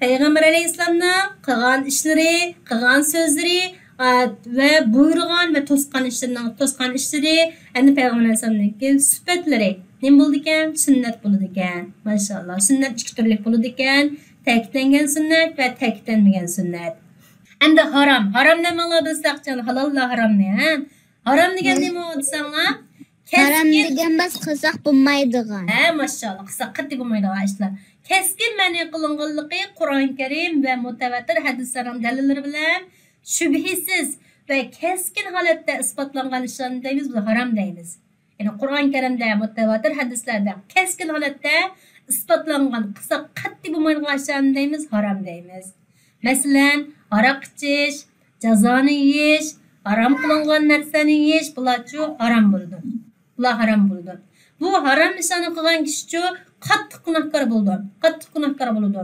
پەيغەمبەر ئەلەيھىسسالامنىڭ قىلغان ئىشلىرى، قىلغان سۆزلىرى، ئا، ۋە بۇيرۇغان ۋە توسقان ئىشلىرىنىڭ، توسقان ئىشلىرى، ئەمدى پەيغەمبەر ئەلەيھىسسالامنىڭكى سۈپەتلىرى نېمە بولىدىكەن؟ سۈننەت بولىدىكەن. ماشائاللا. سۈننەت ئىككى تۈرلۈك بولىدىكەن. تەكىتلەنگەن سۈننەت ۋە تەكىتلەنمىگەن سۈننەت. ئەمدى ھارام. ھارام نېمىڭلار بىلسەك، ھالاللا ھارامنى، ھە؟ ھارام دېگەن نېمە دېسەڭلار؟ ھارام كەسكىن دېگەن بىز قىلساق بولمايدىغان. ھە، ماشائاللا، قىلساق قەتئىي بولمايدىغان ئىشلار. كەسكىن مەنئى قىلىنغانلىقى قۇرئان كەرىم ۋە مۇتەۋاتىر ھەدىسلەرنىڭ دەلىللىرى بىلەن شۈبھىسىز ۋە كەسكىن ھالەتتە ئىسپاتلانغان ئىشلارنى دەيمىز، بۇ ھارام دەيمىز. يەنى قۇرئان كەرىمدە، مۇتەۋاتىر ھەدىسلەردە كەسكىن ھالەتتە ئىسپاتلانغان، قىلساق قەتئىي بولمايدىغان ئىشلارنى دەيمىز، ھارام دەيمىز. مەسىلەن، ھاراق ئىچىش، جازانى يېيىش، ھارام قىلىنغان نەرسىلەرنى يېيىش، بۇلارچۇ ھارام بولىدۇ. بۇلار ھارام بولىدۇ. بۇ ھارام ئىشلارنى قىلغان كىشىچۇ قاتتىق گۇناھكار بولىدۇ. قاتتىق گۇناھكار بولىدۇ.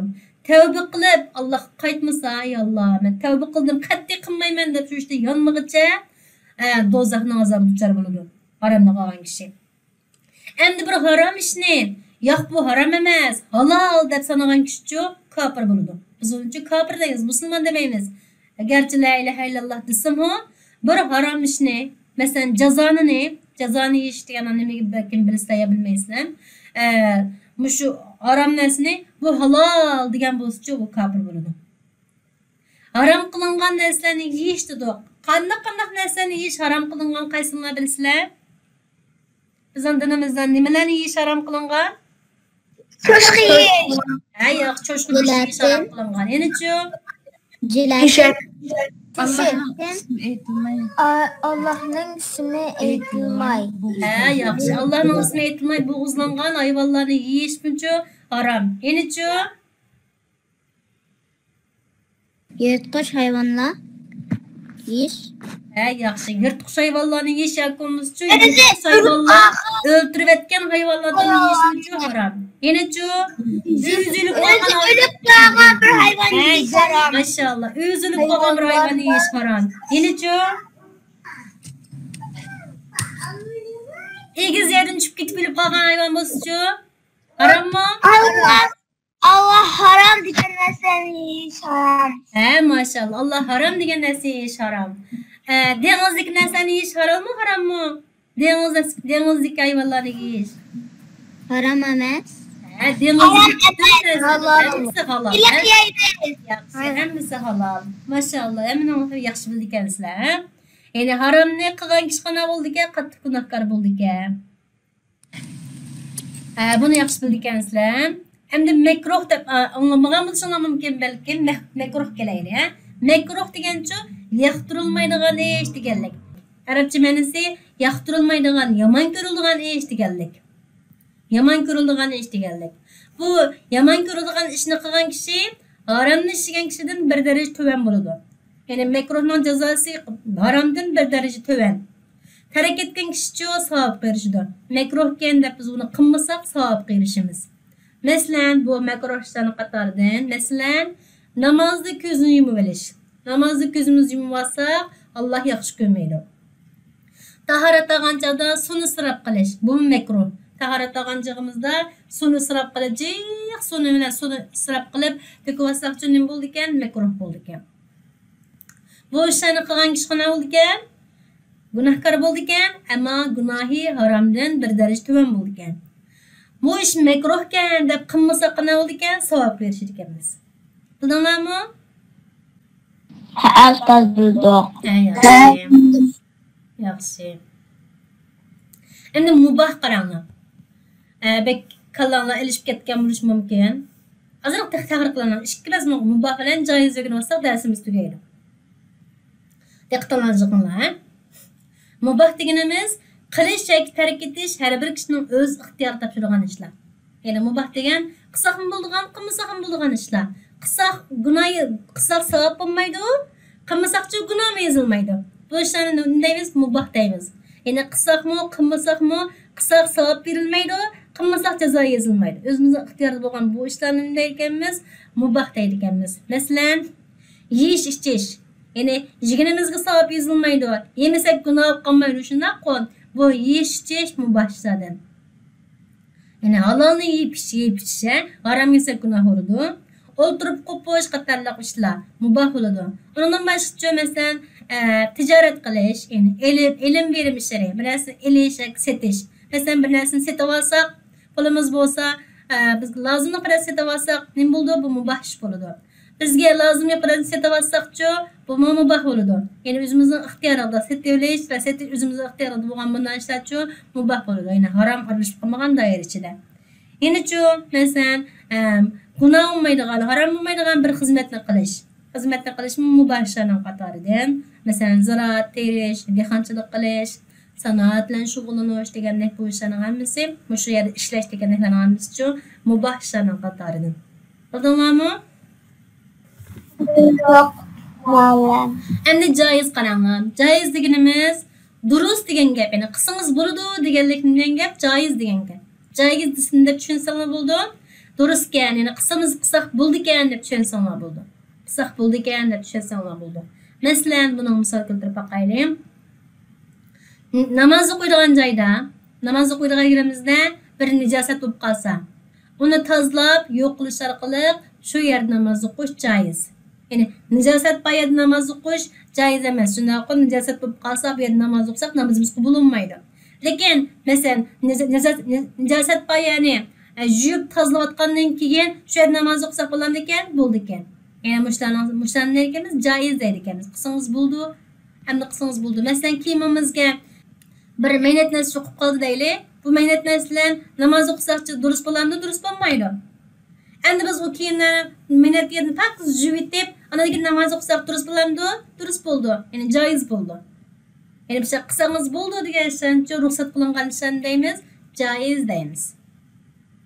تەۋبە قىلىپ، ئاللاھقا قايتمىسا، يا ئاللا، مەن تەۋبە قىلدىم، قەتئىي قىلمايمەن دەپ شۇ ئىشتا يانمىغىچە، ئە، دوزاخنىڭ ئازابىغا دۇچار بولىدۇ. ھارامنى قىلغان كىشى. ئەمدى بىر ھارام ئىشنى، ياق، بۇ ھارام ئەمەس، ھالال دەپ سانىغان كىشىچۇ كاپىر بولىدۇ. بىز ئۇنىڭچۇ كاپىر دەيمىز، مۇسۇلمان دېمەيمىز. گەرچە لا ئىلاھە ئىللاللا دېسىمۇ، بىر ھارام ئىشنى، مەسىلەن، جازانىنى، جازانى يېيىش دېگەن نېمىگە بەلكىم بىلىسىلەر يا بىلمەيسىلەر. ئە، مۇشۇ ھارام نەرسىنى بۇ ھالال دېگەن بولسىچۇ، بۇ كاپىر بولىدۇ. ھارام قىلىنغان نەرسىلەرنى يېيىش دېدۇق. قانداق، قانداق نەرسىلەرنى يېيىش ھارام قىلىنغان، قايسىڭلار بىلىسىلەر؟ بىزنىڭ دىنىمىزدا نېمىلەرنى يېيىش ھارام قىلىنغان؟ چوشقا يېيىش. ھە، ياق، چوشقا گۆشى يېيىش ھارام قىلىنغان. يەنىچۇ؟ جىلەتىن. ئاللاھنىڭ ئىسمى ئېيتىلماي. ئاللاھنىڭ ئىسمى ئېيتىلماي. ھە، ياخشى. ئاللاھنىڭ ئىسمى ئېيتىلماي بوغۇزلانغان ھايۋانلارنى يېيىشمۇچۇ ھارام. يەنىچۇ؟ يىرتقۇچ ھايۋانلار يېيىش. ھە، ياخشى. يىرتقۇچ ھايۋانلارنى يېيىش ياكى بولمىسىچۇ، يىرتقۇچ ھايۋانلار ئۆلتۈرۈۋەتكەن ھايۋانلاردىن يېيىشمۇچۇ ھارام. يەنىچۇ؟ ئۆزى ئۆلۈپ قالغان، ئۆلۈپ قالغان بىر ھايۋاننى يېيىش ھارام. ماشائاللا. ئۆزى ئۆلۈپ قالغان بىر ھايۋاننى يېيىش ھارام. يەنىچۇ؟ ئېگىز يەردىن چۈشۈپ كېتىپ ئۆلۈپ قالغان ھايۋان بولسىچۇ؟ ھاراممۇ؟ ئاللاھ، ئاللاھ ھارام دېگەن نەرسىلەرنى يېيىش ھارام. ھە، ماشائاللا. ئاللاھ ھارام دېگەن نەرسىنى يېيىش ھارام. ئە، دېڭىزدىكى نەرسىلەرنى يېيىش ھالالمۇ، ھاراممۇ؟ دېڭىز، دېڭىزدىكى ھايۋانلارنى يېيىش. ھارام ئەمەس. ھە، دېڭىزدىكى پۈتۈن نەرسە ھەممىسى ھالال. بىلەك يەيدۇ. ياخشى، ھەممىسى ھالال. ماشائاللا، ھەممىنى ياخشى بىلىدىكەنسىلەر، ھە؟ يەنى ھارامنى قىلغان كىشى قانداق بولىدىكەن؟ قاتتىق گۇناھكار بولىدىكەن. ھە، بۇنى ياخشى بىلىدىكەنسىلەر. ئەمدى مەكروھ دەپ، ئا، ئاڭلىمىغان بولۇشۇڭلار مۇمكىن، بەلكىم مەك-، مەكروھ كېلەيلى، ھە؟ مەكروھ دېگەنچۇ ياقتۇرۇلمايدىغان ئىش دېگەنلىك. ئەرەبچە مەنىسى ياقتۇرۇلمايدىغان، يامان كۆرۈلىدىغان ئىش دېگەنلىك. يامان كۆرۈلىدىغان ئىش دېگەنلىك. بۇ يامان كۆرۈلىدىغان ئىشنى قىلغان كىشى، ھارامنى ئىشلىگەن كىشىدىن بىر دەرىجە تۆۋەن بولىدۇ. يەنى مەكروھنىڭ جازاسى ھارامدىن بىر دەرىجە تۆۋەن. تەرك ئەتكەن كىشىچۇ ساۋابقا ئېرىشىدۇ. مەكروھكەن دەپ بىز ئۇنى قىلمىساق، ساۋابقا ئېرىشىمىز. مەسىلەن، بۇ مەكروھ ئىشلارنىڭ قاتارىدىن، مەسىلەن، نامازدا كۆزنى يۇمۇۋېلىش. نامازدا كۆزىمىزنى يۇمۇۋالساق، ئاللاھ ياخشى كۆرمەيدۇ. تاھارەت ئالغان چاغدا سۇنى ئىسراپ قىلىش، بۇمۇ مەكروھ. تاھارەت ئالغان چېغىمىزدا سۇنى ئىسراپ قىلىپ، جىق سۇنى بىلەن سۇنى ئىسراپ قىلىپ تۆكۈۋالساقچۇ نېمە بولىدىكەن؟ مەكروھ بولىدىكەن. بۇ ئىشلارنى قىلغان كىشى قانداق بولىدىكەن؟ گۇناھكار بولىدىكەن، ئەمما گۇناھى ھارامدىن بىر دەرىجە تۆۋەن بولىدىكەن. بۇ ئىش مەكروھكەن دەپ قىلمىساق قانداق بولىدىكەن؟ ساۋابقا ئېرىشىدىكەنمىز. بىلدىڭلارمۇ؟ ھە، ئۇستاز، بىلدۇق. ھە، ياخشى. ياخشى. ئەمدى مۇباھ قاراڭلار. ئە، بەك كاللاڭلار ئېلىشىپ كەتكەن بولۇشى مۇمكىن. ئازراق تەك-، تەكرار قىلىڭلار. ئىككى مەزمۇنغا مۇباھ بىلەن جايىز ئۆگىنىۋالساق دەرسىمىز تۈگەيدۇ. دىققىتىڭلارنى جىقىڭلار، ھە؟ مۇباھ دېگىنىمىز قىلىش ياكى تەرك ئېتىش ھەر بىر كىشىنىڭ ئۆز ئىختىيارىغا تاپشۇرۇلغان ئىشلار. يەنى مۇباھ دېگەن قىلساقمۇ بولىدىغان، قىلمىساقمۇ بولىدىغان ئىشلار. قىلساق گۇناھ، قىلساق ساۋاب بولمايدۇ، قىلمىساقچۇ گۇناھمۇ يېزىلمايدۇ. بۇ ئىشلارنى نېمە دەيمىز؟ مۇباھ دەيمىز. يەنى قىلساقمۇ، قىلمىساقمۇ، قىلساق ساۋاب بېرىلمەيدۇ، قىلمىساق جازا يېزىلمايدۇ. ئۆزىمىزنىڭ ئىختىيارىدا بولغان بۇ ئىشلارنى نېمە دەيدىكەنمىز؟ مۇباھ دەيدىكەنمىز. مەسىلەن، يېيىش ئىچىش. يەنى يېگىنىمىزگە ساۋاب يېزىلمايدۇ، يېمىسەك گۇناھ بولۇپ قالمايدۇ، شۇنداققۇ؟ بۇ يېيىش ئىچىش مۇباھ ئىشلاردىن. يەنى ھالالنى يېيىپ ئىچ-، يېيىپ ئىچىش، ھە؟ ھارام يېسەك گۇناھ بولىدۇ. ئولتۇرۇپ قوپۇش قاتارلىق ئىشلار مۇباھ بولىدۇ. ئۇنىڭدىن باشقىچە، مەسىلەن، ئە، تىجارەت قىلىش، يەنى ئېلىم، ئېلىم بېرىم ئىشلىرى، بىر نەرسىنى ئېلىش ياكى سېتىش. مەسىلەن، بىر نەرسىنى سېتىۋالساق، پۇلىمىز بولسا، ئە، بىزگە لازىملىق بىر نەرسە سېتىۋالساق، نېمە بولىدۇ؟ بۇ مۇباھ ئىش بولىدۇ. بىزگە لازىملىق بىر نەرسە سېتىۋالساقچۇ، بۇمۇ مۇباھ بولىدۇ. يەنى ئۆزىمىزنىڭ ئىختىيارىدا سېتىۋېلىش ۋە سېتىش ئۆزىمىزنىڭ ئىختىيارىدا بولغان بۇنداق ئىشلارچۇ مۇباھ بولىدۇ. يەنى ھارام ئارىلىشىپ قالمىغان دائىرە ئىچىدە. يەنىچۇ، مەسىلەن، ئەم، گۇناھ بولمايدىغان، ھارام بولمايدىغان بىر خىزمەتنى قىلىش. خىزمەتنى قىلىشمۇ مۇباھ ئىشلارنىڭ قاتارىدىن. مەسىلەن، زىرائەت تېرىش، دېھقانچىلىق قىلىش، سانائەت بىلەن شۇغۇللىنىش دېگەندەك بۇ ئىشلارنىڭ ھەممىسى، مۇشۇ يەردە ئىشلەش دېگەندەكلەرنىڭ ھەممىسىچۇ مۇباھ ئىشلارنىڭ قاتارىدىن. بىلدىڭلارمۇ؟ ياق، مۇئەللىم. ئەمدى جايىز قاراڭلار. جايىز دېگىنىمىز دۇرۇس دېگەن گەپ، يەنى قىلسىڭىز بولىدۇ دېگەنلىك نېمە دېگەن گەپ؟ جايىز دېگەن گەپ. جايىز دېسىم دەپ چۈشەنسەڭلار بولىدۇ. دۇرۇسكەن، يەنى قىلسىمىز، قىلساق بولىدىكەن دەپ چۈشەنسەڭلار بولىدۇ. قىلساق بولىدىكەن دەپ چۈشەنسەڭلار بولىدۇ. مەسىلەن، بۇنىڭغا مىسال كەلتۈرۈپ باقايلى. ن-، ناماز ئوقۇيدىغان جايدا، ناماز ئوقۇيدىغان يېرىمىزدە بىر نىجاسەت بولۇپ قالسا، ئۇنى تازىلاپ يوق قىلىش ئارقىلىق شۇ يەردە ناماز ئوقۇش جايىز. يەنى نىجاسەت بار يەردە ناماز ئوقۇش جايىز ئەمەس. شۇنداققۇ، نىجاسەت بولۇپ قالسا، بۇ يەردە ناماز ئوقۇساق، نامىزىمىز قوبۇل بولمايدۇ. لېكىن، مەسىلەن، نىجا-، نىجا-، نىجاسەت بار يەرنى، ئە، يۇيۇپ تازىلاۋاتقاندىن كېيىن شۇ يەردە ناماز ئوقۇساق بولامدىكەن؟ بولىدىكەن. يەنى مۇشۇلارنىڭ، مۇشۇلارنى نېمە دەيمىز؟ جايىز دەيدىكەنمىز. قىلسىڭىز بولىدۇ، ئەمدى قىلسىڭىز بولىدۇ. مەسىلەن، كىيىمىمىزگە بىر مەينەت نەرسە چوقۇپ قالدى دەيلى. بۇ مەينەت نەرسە بىلەن ناماز ئوقۇساقچۇ دۇرۇس بولامدۇ؟ دۇرۇس بولمايدۇ. ئەمدى بىز ئۇ كىيىملەرنى مەينەت يېرىنى پاكىز يۇيۇۋېتىپ، ئاندىن كېيىن ناماز ئوقۇساق دۇرۇس بولامدۇ؟ دۇرۇس بولىدۇ. يەنى جايىز بولىدۇ. يەنى بىر شەرت قىلسىڭىز بولىدۇ دېگەن ئىشەنچ، رۇخسەت قىلىنغان ئىشەنچ دەيمىز، جايىز دەيمىز.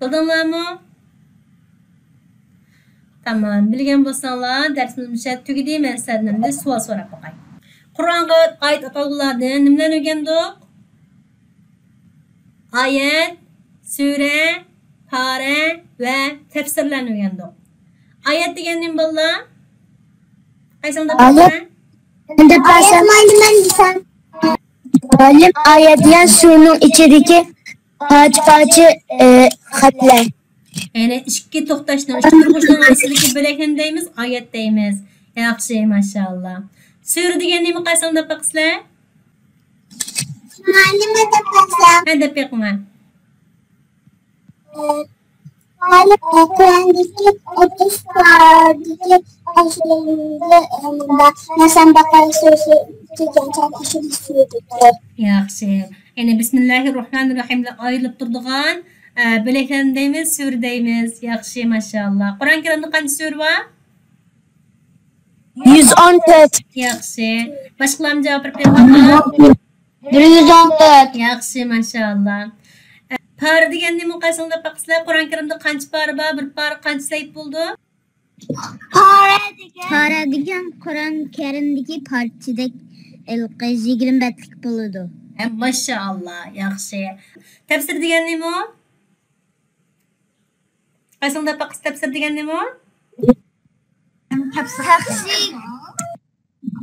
بىلدىڭلارمۇ؟ تامام، بىلگەن بولساڭلار، دەرسىمىز مۇشۇ يەردە تۈگىدى. مەن سىلەردىن ئەمدى سوئال سوراپ باقاي. قۇرئانغا ئائىت ئاتالغۇلاردىن نېمىلەرنى ئۆگەندۇق؟ ئايەت، سۈرە، پارە ۋە تەپسىرلەرنى ئۆگەندۇق. ئايەت دېگەن نېمە، بالىلار؟ قايسىڭلار دەپ باقىسىلەر؟ مەن دەپ باقسام. مۇئەللىم، ئايەت دېگەن سۈرىنىڭ ئىچىدىكى پارچە-پارچە، ئى، خەتلەر. يەنى ئىككى توختاشنىڭ، ئىككى تۇرغۇچنىڭ ئارىسىدىكى بۆلەكنى دەيمىز، ئايەت دەيمىز. ياخشى، ماشائاللا. سۈرە دېگەن نېمە، قايسىڭلار دەپ باقىسىلەر؟ مۇئەللىم، مەن دەپ باقسام. ھە، دەپ بېقىڭلار. ئە، مۇئەللىم، ئە، قۇرئاندىكى ئوتتۇز پارىدىكى ئاشۇنداق، ئە، مۇنداق، مەسىلەن، بەقەرە سۈرىسى دېگەن ئاشۇنداق سۈرىدىكى. ياخشى. يەنى بىسمىللاھىر راھمانىر راھىملا ئايرىلىپ تۇرىدىغان، ئە، بۆلەكلەرنى دەيمىز، سۈرە دەيمىز. ياخشى، ماشائاللا. قۇرئان كەرىمدە قانچە سۈرە بار؟ يۈز ئون تۆت. ياخشى. باشقىلارمۇ جاۋاب بېرىپ بېرىڭلار. بىر يۈز ئون تۆت. ياخشى، ماشائاللا. ئە، پارە دېگەن نېمە، قايسىڭلار دەپ باقىسىلەر؟ قۇرئان كەرىمدە قانچە پارە بار؟ بىر پارە قانچە سەھىپە بولىدۇ؟ پارە دېگەن، پارە دېگەن قۇرئان كەرىمدىكى پارچىدەك ھېلىقى يىگىرمە بەتلىك بولىدۇ. ھە، ماشائاللا، ياخشى. تەپسىر دېگەن نېمە؟ قايسىڭلار دەپ باقىسىلەر، تەپسىر دېگەن نېمە؟ تەپسىر.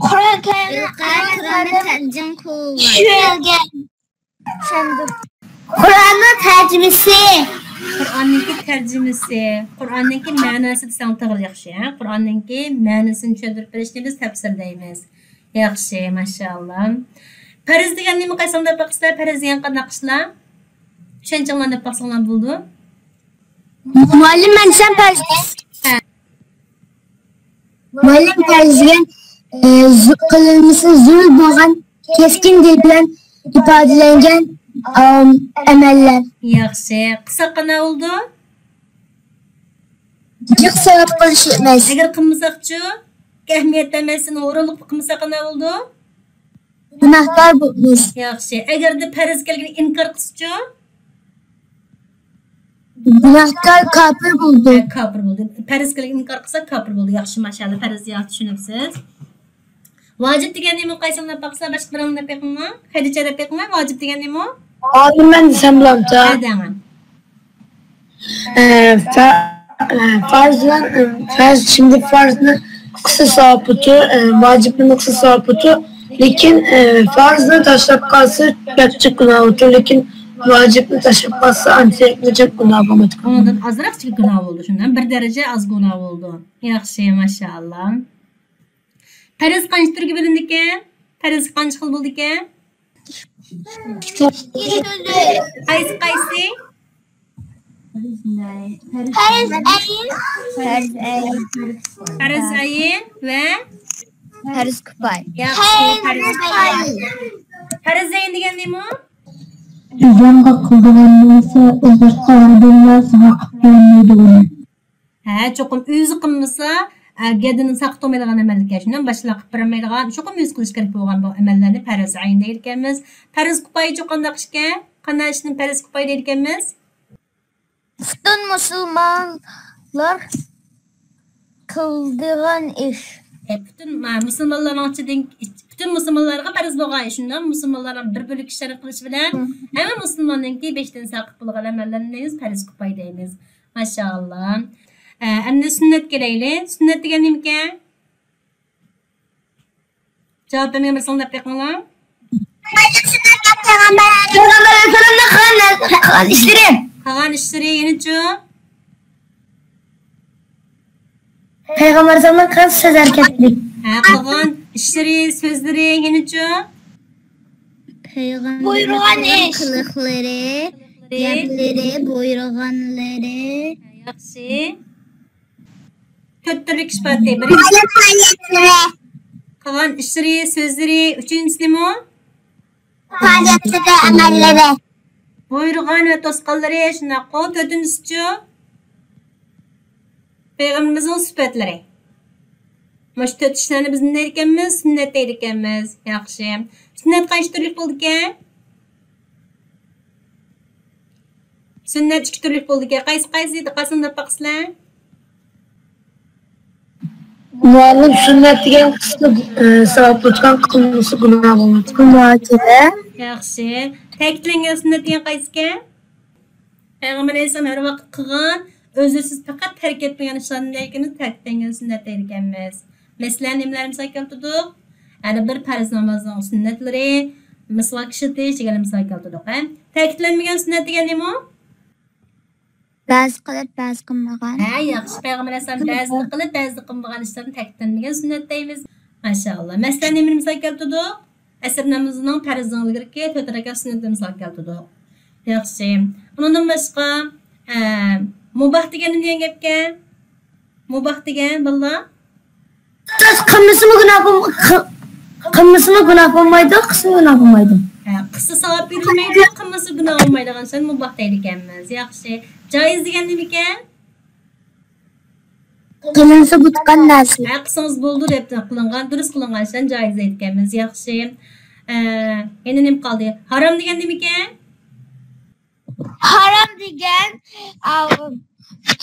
قۇرئان كەرىمنى، قۇرئاننى تەرجىمە قىلغان. چۈشەندۈرگەن. قۇرئاننىڭ تەرجىمىسى. قۇرئاننىڭكى تەرجىمىسى. قۇرئاننىڭكى مەناسى دېسەڭ تېخىمۇ ياخشى، ھە؟ قۇرئاننىڭكى مەنىسىنى چۈشەندۈرۈپ بېرىشنى بىز تەپسىر دەيمىز. ياخشى، ماشائاللا. پەرز دېگەن نېمە، قايسىڭلار دەپ باقىسىلەر؟ پەرز دېگەن قانداق ئىشلار؟ چۈشەنچەڭلارنى دەپ باقساڭلار بولىدۇ. مۇئەللىم، مەن دېسەم پەرز. ھە. مۇئەللىم، پەرز دېگەن، ئى، زو-، قىلىنمىسى زۆرۈر بولغان كەسكىن دىل بىلەن ئىپادىلەنگەن، ئەم، ئەمەللەر. ياخشى. قىلساق قانداق بولىدۇ؟ جىق سەۋەب قىلىش ئەمەس. ئەگەر قىلمىساقچۇ؟ ئەھمىيەت بەرمەيسەن، ھۇرۇنلۇق قىلمىساق قانداق بولىدۇ؟ گۇناھكار بولىمىز. ياخشى. ئەگەردە پەرز كەلگىنى ئىنكار قىلسىچۇ؟ گۇناھكار كاپىر بولىدۇ. ھە، كاپىر بولىدۇ. پەرز كەلگەننى ئىنكار قىلسا كاپىر بولىدۇ. ياخشى، ماشائاللا، پەرز ياخشى چۈشىنىپسىز. ۋاجىپ دېگەن نېمە؟ قايسى ئاڭلاپ باقسا، باشقا بىر ئاڭلاپ بېقىڭلار. خەدىچە دەپ بېقىڭلار، ۋاجىپ دېگەن نېمە؟ ئالىمەن دېسەم بولامتا؟ ھە، دەڭە. ئە، فە-، ئە، فەرز بىلەن، ئە، فەرز، شىمدى فەرزنى قىلسا ساۋابىتى، ئە، ۋاجىپنى قىلسا ساۋابىتى، لېكىن، ئە، فەرزنى تاشلاپ قالسا بەك جىق گۇناھ بولىدۇ، لېكىن ۋاجىپنى تاشلاپ قالسا ئانچە جىق گۇناھ بولمايدۇ. ئۇنىڭدىن ئازراق جىق گۇناھ بولىدۇ، شۇنداق بىر دەرىجە ئاز گۇناھ بولىدۇ. ياخشى، ماشائاللا. پەرز قانچە تۈرگە بۆلۈنىدىكەن؟ پەرز قانچە خىل بولىدىكەن؟ قايسى، قايسى؟ پەرز ئەين. پەرز ئەين. پەرز ئەين ۋە پەرز كۇپايە. ياخشى، پەرز كۇپايە. پەرز ئەين دېگەن نېمە؟ ئىلزامغا قىلىدىغان نېمىسى ئۇ باشقا ئادەملەر ساڭا قىلىپ بېرەلمەيدۇ ئۇنى. ھە، چوقۇم ئۆزى قىلمىسا، ئە، گەدىنى ساقىت بولمايدىغان ئەمەللىكەن. شۇنداق باشقىلار قىلىپ بېرەلمەيدىغان، چوقۇم ئۆزى قىلىش كېرەك بولغان بۇ ئەمەللەرنى پەرز ئەين دەيدىكەنمىز. پەرز كۇپايىچۇ قانداق ئىشكەن؟ قانداق ئىشنى پەرز كۇپايە دەيدىكەنمىز؟ پۈتۈن مۇسۇلمانلار قىلىدىغان ئىش. ئە، پۈتۈن، ما، مۇسۇلمانلارنىڭ ئىچىدىن، پۈتۈن مۇسۇلمانلارغا پەرز بولغان ئىش. شۇنداق مۇسۇلمانلارنىڭ بىر بۆلەك كىشىلەرنىڭ قىلىشى بىلەن ھەممە مۇسۇلماننىڭكى بېشىدىن ساقىت بولغان ئەمەللەرنى دەيمىز، پەرز كۇپايە دەيمىز. ماشائاللا. ئە، ئەمدى سۈننەت كېلەيلى. سۈننەت دېگەن نېمىكەن؟ جاۋاب بەرمىگەن بىرسى ئاڭلاپ بېقىڭلار. پەيغەمبەر ئەلەيھىسسالامنىڭ قىلغان، قىلغان ئىشلىرى. قىلغان ئىشلىرى يەنىچۇ؟ پەيغەمبەر ئەلەيھىسسالامنىڭ قىلغان سۆز ھەرىكەتلىرى. ھە، قىلغان ئىشلىرى، سۆزلىرى يەنىچۇ؟ پەيغەمبەر بۇيرۇغان ئىش. قىلىقلىرى، گەپلىرى، بۇيرۇغانلىرى. ياخشى. تۆت تۈرلۈك ئىش بار ئىدى. بىرىنچى، پائالىيەتلىرى. قىلغان ئىشلىرى، سۆزلىرى، ئۈچىنچىسىمۇ؟ پائالىيەتلىرى، ئەمەللىرى. بۇيرۇغان ۋە توسقانلىرى، شۇنداققۇ؟ تۆتىنچىسىچۇ؟ پەيغەمبىرىمىزنىڭ سۈپەتلىرى. مۇشۇ تۆت ئىشلارنى بىز نېمە دەيدىكەنمىز؟ سۈننەت دەيدىكەنمىز. ياخشى. سۈننەت قانچە تۈرلۈك بولىدىكەن؟ سۈننەت ئىككى تۈرلۈك بولىدىكەن. قايسى، قايسى؟ قايسىنى دەپ باقىسىلەر؟ مۇئەللىم، سۈننەت دېگەن قىلسا، ئە، ساۋاب بولىدىكەن، قىلمىسا گۇناھ بولىدىكەن. مۇھاجىرە. ياخشى. تەكىتلەنگەن سۈننەت دېگەن قايسىكەن؟ پەيغەمبەر ئەلەيھىسسالام ھەر ۋاقىت قىلغان، ئۆزى سىز پەقەت تەرك ئەتمىگەن ئىشلارنى دەيكىمىز، تەكىتلەنگەن سۈننەت دەيدىكەنمىز. مەسىلەن، نېمىلەرنى مىسال كەلتۈردۇق؟ يەنى بىر پەرز نامازنىڭ سۈننەتلىرى، مىسۋاك ئىشلىتىش دېگەننى مىسال كەلتۈردۇق، ھە؟ تەكىتلەنمىگەن سۈننەت دېگەن نېمە ئۇ؟ بەزى قىلىپ، بەزى قىلمىغان. ھە، ياخشى. پەيغەمبەر ئەلەيھىسسالام بەزىنى قىلىپ، بەزىنى قىلمىغان ئىشلارنى تەكىتلەنمىگەن سۈننەت دەيمىز. ماشائاللا. مەسىلەن، نېمىنى مىسال كەلتۈردۇق؟ ئەسىر نامىزىنىڭ پەرزىدىن ئىلگىرىكى تۆت رەكەت سۈننىتىنى مىسال كەلتۈردۇق. ياخشى. ئۇنىڭدىن باشقا، ئە، مۇباھ دېگەن نېمە دېگەن گەپكەن؟ مۇباھ دېگەن، بالىلار؟ ئۇستاز، قىلمىسىمۇ گۇناھ بولم-، قىل-، قىلمىسىمۇ گۇناھ بولمايدۇ، قىلسىمۇ گۇناھ بولمايدۇ. ھە، قىلسا ساۋاب بېرىلمەيدۇ، قىلمىسا گۇناھ بولمايدىغان ئىشلارنى مۇباھ دەيدىكەنمىز. ياخشى. جائىز دېگەن نېمىكەن؟ قىلىنسا بولىدىغان نەرسە. ھە، قىلسىڭىز بولىدۇ دەپ قىلىنغان، دۇرۇس قىلىنغان ئىشلارنى جائىز دەيدىكەنمىز. ياخشى. ئە، يەنە نېمە قالدى؟ ھارام دېگەن نېمىكەن؟ ھارام دېگەن، ئاۋ،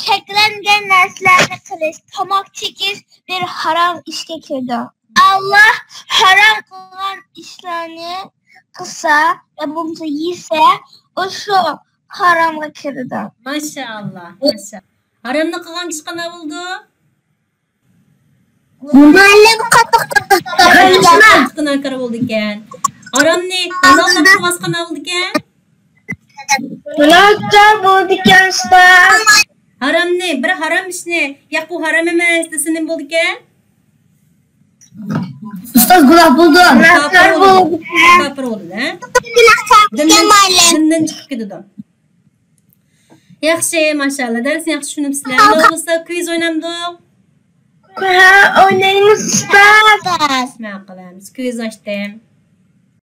چەكلەنگەن نەرسىلەرنى قىلىش، تاماكا چېكىش بىر ھارام ئىشكە كىرىدۇ. ئاللا ھارام قىلغان ئىشلارنى قىلسا يا بولمىسا يېسە، ئۇ شۇ ھارامغا كىرىدۇ. ماشائاللا، ماشائاللا. ھارامنى قىلغان كىشى قانداق بولىدۇ؟ مۇئەللىم، قاتتىق، قاتتىق، قاتتىق. قاتتىق گۇناھكار بولىدىكەن. ھارامنى ھالال دەپ قىلىۋاتقان بولىدىكەن. گۇناھكار بولىدىكەن، ئۇستاز. ھارامنى، بىر ھارام ئىشنى، ياق، بۇ ھارام ئەمەس دېسە، نېمە بولىدىكەن؟ ئۇستاز، گۇناھ بولىدۇ. كاپىر بولىدۇ. كاپىر بولىدۇ، ھە؟ دىندىن، دىندىن چىقىپ كېتىدۇ. ياخشى، ماشائاللا، دەرسنى ياخشى چۈشىنىپسىلەر. ئۇنداق بولسا، كۋىز ئوينامدۇق؟ ھە، ئوينايمىز، ئۇستاز. ماقۇل، ھە، بىز كۋىز ئاچتىم.